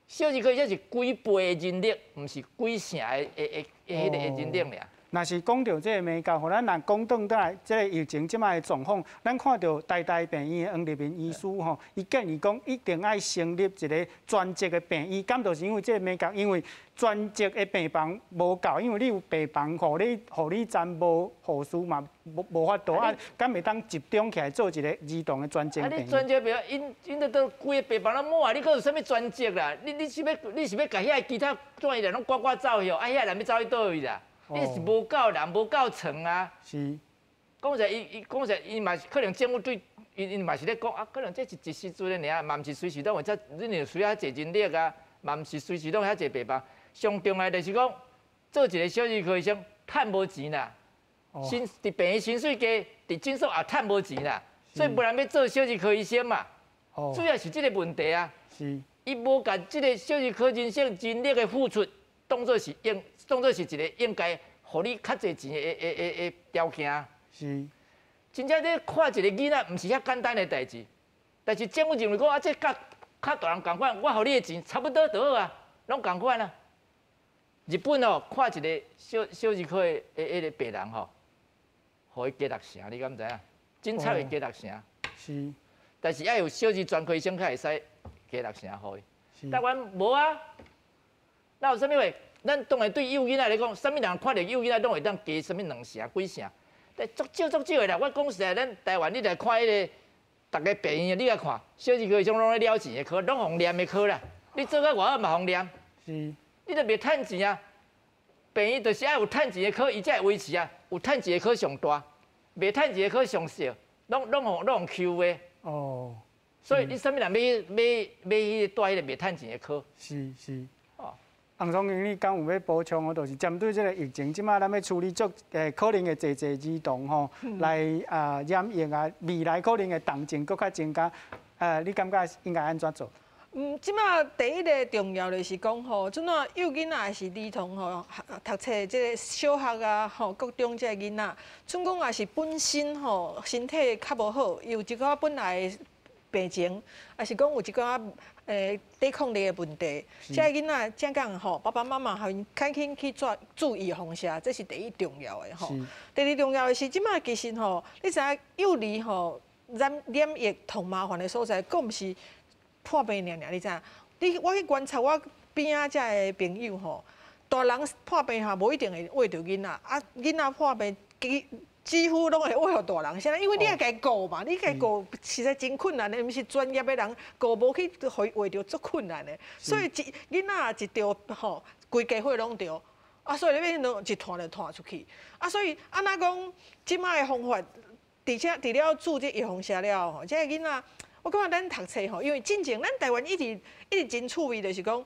小兒科這是幾倍的人力，毋是幾成的的的彼個的人力爾。若是講著這個美國，予咱若講轉來這個疫情這擺的狀況，咱看著台大病院的黃立民醫師吼，伊建議講一定愛成立一個專責的病院，敢就是因為這個美國，因為專責的病房無夠，因為你有病房護理站無護士嘛，無法度啊，敢會當集中起來做一個兒童的專責病院。啊，你專責病院，𪜶𪜶都都規個病房攏滿啊，你閣有啥物專責啦？你是欲共遐其他專業人攏趕趕走去哦？啊，遐人欲走去佗位啦？你是無夠人，無夠床啊！講實，伊伊講實，伊嘛是可能政府對伊伊嘛是咧講啊，可能這是一時陣的爾，嘛毋是隨時攏會遮，恁有需要遐濟人力啊，嘛毋是隨時攏遐濟病房。上重要就是講，做一个小儿科医生趁无钱啦，薪伫病院薪水低，伫诊所也趁无钱啦，所以无人欲做小儿科医生嘛。主要是这个问题啊。是。伊无共这个小儿科人生人力的付出，当做是一个应该予你较济钱的条件。是。真正你看一个囡仔，毋是遐简单的代志。但是政府认为讲啊，这佮较大人仝款，我予你的钱差不多就好啊，拢仝款啊。日本哦，看一个小小儿科的彼个病人吼，予伊加六成，你敢知影？诊差会加六成。是。但是爱有小儿专科医生才会使加六成予伊。台湾无啊，那有啥物话？咱当然对幼囡仔来讲，啥物人看著幼囡仔拢会当加啥物两成几成，但足少足少的啦。我讲实在，咱台湾你来看彼个，逐个病院你来看，小儿科医生拢咧了钱的科，拢予念的科啦。你做甲偌好嘛予念。是。你著袂趁钱啊！病院就是爱有趁钱的科，伊才会维持啊。有趁钱的科上大，袂趁钱的科上小，拢予搝的。哦。所以你啥物人欲欲欲去蹛彼个袂趁钱的科？是是。哦。洪总经理敢有欲补充的，就是针对这个疫情，这马咱欲处理足可能会济济儿童吼来啊染疫啊，未来可能会重症阁较增加，你感觉应该按怎做？这马第一个重要的是讲吼，这怎幼囡仔还是儿童吼，读册这个小学啊吼，国中这个囡仔，准讲也是本身吼身体较无好，有一寡本来病情，抑是讲有一寡抵抗力的问题，这个囡仔正讲吼，爸爸妈妈予𪜶赶紧去做注预防射，这是第一重要的吼。第二重要的是，这马其实吼，你知影幼儿吼染染疫上麻烦的所在，阁毋是破病尔尔，你知影？你我去观察我边仔遮的朋友吼，大人破病吼，无一定会秽著囡仔，啊，囡仔破病几乎拢会秽予大人，啥因为你爱共伊顾嘛，你共伊顾实在真困难的，毋是专业的人顾无去，予伊秽著足困难的。所以一囡仔一著吼，规家伙拢著，啊，所以你变成一传就传出去。啊，所以按怎讲，这马的方法，而且除了注这预防射了吼，这个囡仔。我感觉咱读册吼，因为进前咱台湾一直一直真趣味，就是讲，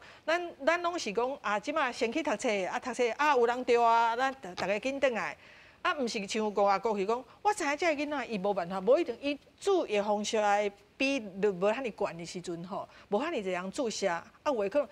咱拢是讲啊，这马先去读册，啊读册啊有人著啊，咱逐家紧转来。啊，毋是像外国是讲，我知影这个囡仔伊无办法，无一定伊注预防射的比率无遐尔悬的时阵吼，无遐尔济人注射，啊有的可能，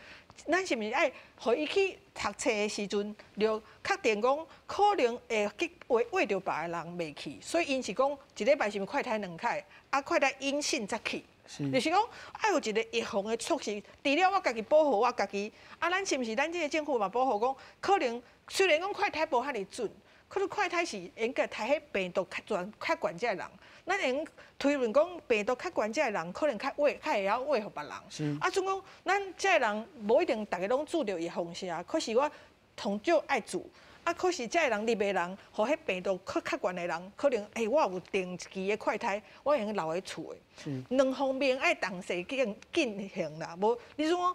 咱是毋是爱予伊去读册的时阵，就确定讲可能会去秽秽著别个人袂去，所以𪜶是讲一礼拜是毋是快筛两摆，啊快筛阴性才去，就是讲爱有一个预防的措施，除了我家己保护我家己，啊咱是毋是咱这个政府嘛保护讲，可能虽然讲快筛无遐尔准。可是快筛是应该筛彼病毒较悬、较悬这个人，咱会用推论讲病毒较悬这个人可能较秽，较会晓秽予别人。啊，总讲咱这个人无一定逐个拢注著预防射，可是我同少爱注。啊，可是这个人入的人，予彼病毒较较悬的人，可能欸，我有定期的快筛，我会用留佇厝的。两方面爱同时进进行啦，无你说。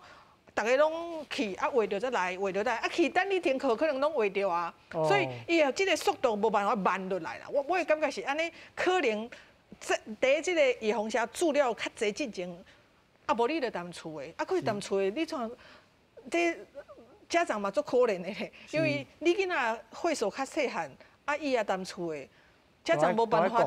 逐家拢去啊，秽著才来，秽著来啊去，等你停课可能拢秽著啊，所以伊的这个速度无办法慢落来啦。我的感觉是按呢，可能这伫这个预防射注了较济进前，啊无你就踮厝的，啊可是踮厝的，你像这家长嘛足可怜的咧，因为你囡仔岁数较细汉，啊伊也踮厝的。家长无办法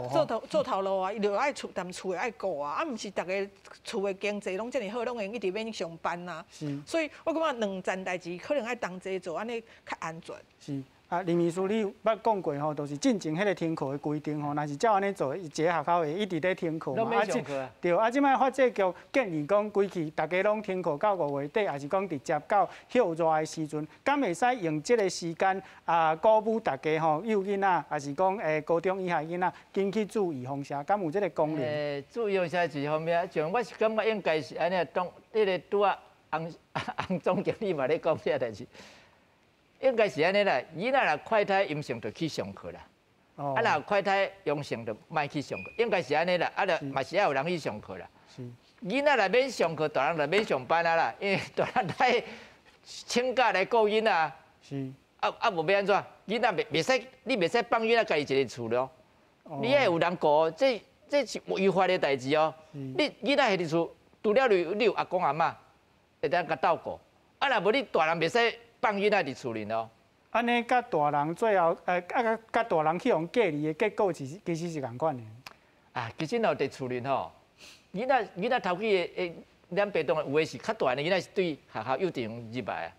做头路啊，伊就爱厝踮厝的爱顾啊，啊毋是逐个厝的经济拢遮尔好，拢会用一直免上班啊。所以我感觉两件代志可能爱同齐做，按呢较安全。是。啊，林秘书，你有捌讲过吼，就是进前彼个停课的规定吼，若是照按呢做，一个学校会一直咧停课嘛。啊，对，啊，这摆发展局建议讲，规气逐家拢停课到5月底，抑是讲直接到歇热的时阵，敢会使用这个时间啊，鼓舞大家吼，幼囡仔，抑是讲高中以下囡仔，紧去注预防射，敢有这个功能？注预防射一方面，像我是感觉应该是按呢，当彼个拄仔洪洪总经理嘛咧讲这个代志。应该是按呢啦，囡仔若快筛阴性就去上课啦，啊若快筛阳性就莫去上课，应该是按呢啦，啊著嘛是爱有人去上课啦。囡仔若免上课，大人就免上班啊啦，因为大人爱请假来顾囡仔。是。啊啊，无欲按怎？囡仔袂使，你袂使放囡仔家己一个厝咯。你爱有人顾，这是违法的代志哦。你囡仔伫厝，除了你有阿公阿嬷会当共斗顾，啊若无你大人袂使放囡仔伫厝里哦。按呢，佮大人最後，啊，佮大人去予隔離的結果，其實是仝款的。啊，其實哦，佇厝裡吼，囡仔頭幾个會染病毒的，有的是較大漢的囡仔是對學校幼稚園入來啊，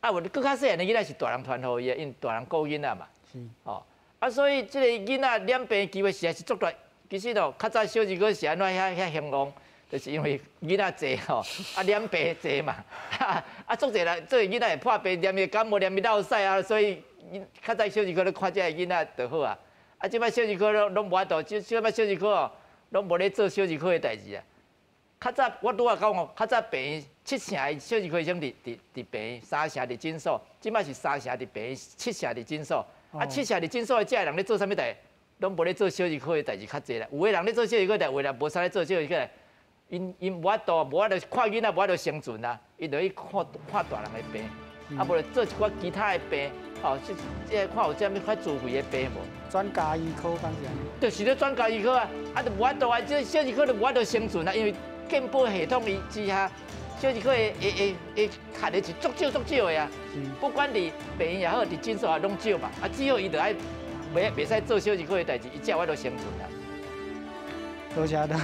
啊有閣較細漢的囡仔是大人傳予伊的，因為大人顧囡仔嘛。吼，啊，所以這個囡仔染病的機會實在是足大。其實哦，較早小兒科是按怎遐遐興旺，就是因為囡仔濟吼，啊染病濟嘛，啊足濟人，這個囡仔會破病，連伊感冒，連伊落屎啊，所以較早小兒科咧看這个囡仔就好啊。啊，這擺小兒科攏無法度，這擺小兒科哦，攏無咧做小兒科的代誌啊。較早我拄仔講哦，較早病院七成的小兒科醫生佇病院，三成佇診所，這擺是三成佇病院，七成佇診所。啊，七成佇診所的這个人咧做啥物代？攏無咧做小兒科的代誌較濟啦。有的人咧做小兒科代，有的人無啥咧做小兒科。𪜶無法度，無法度看囡仔，無法度生存啊！𪜶就去看看大人的病，啊，無就做一寡其他的病，哦，這看有啥物較自費的病無？轉家醫科敢是按呢？就是咧轉家醫科啊！啊，就無法度啊！這小兒科就無法度生存啊，因為健保系統伊之下，小兒科的會會會趁的是足少足少的啊。不管佇病院也好，佇診所也攏少嘛。啊，只好伊就愛袂使做小兒科的代誌，伊才有法度生存啊。多謝多謝。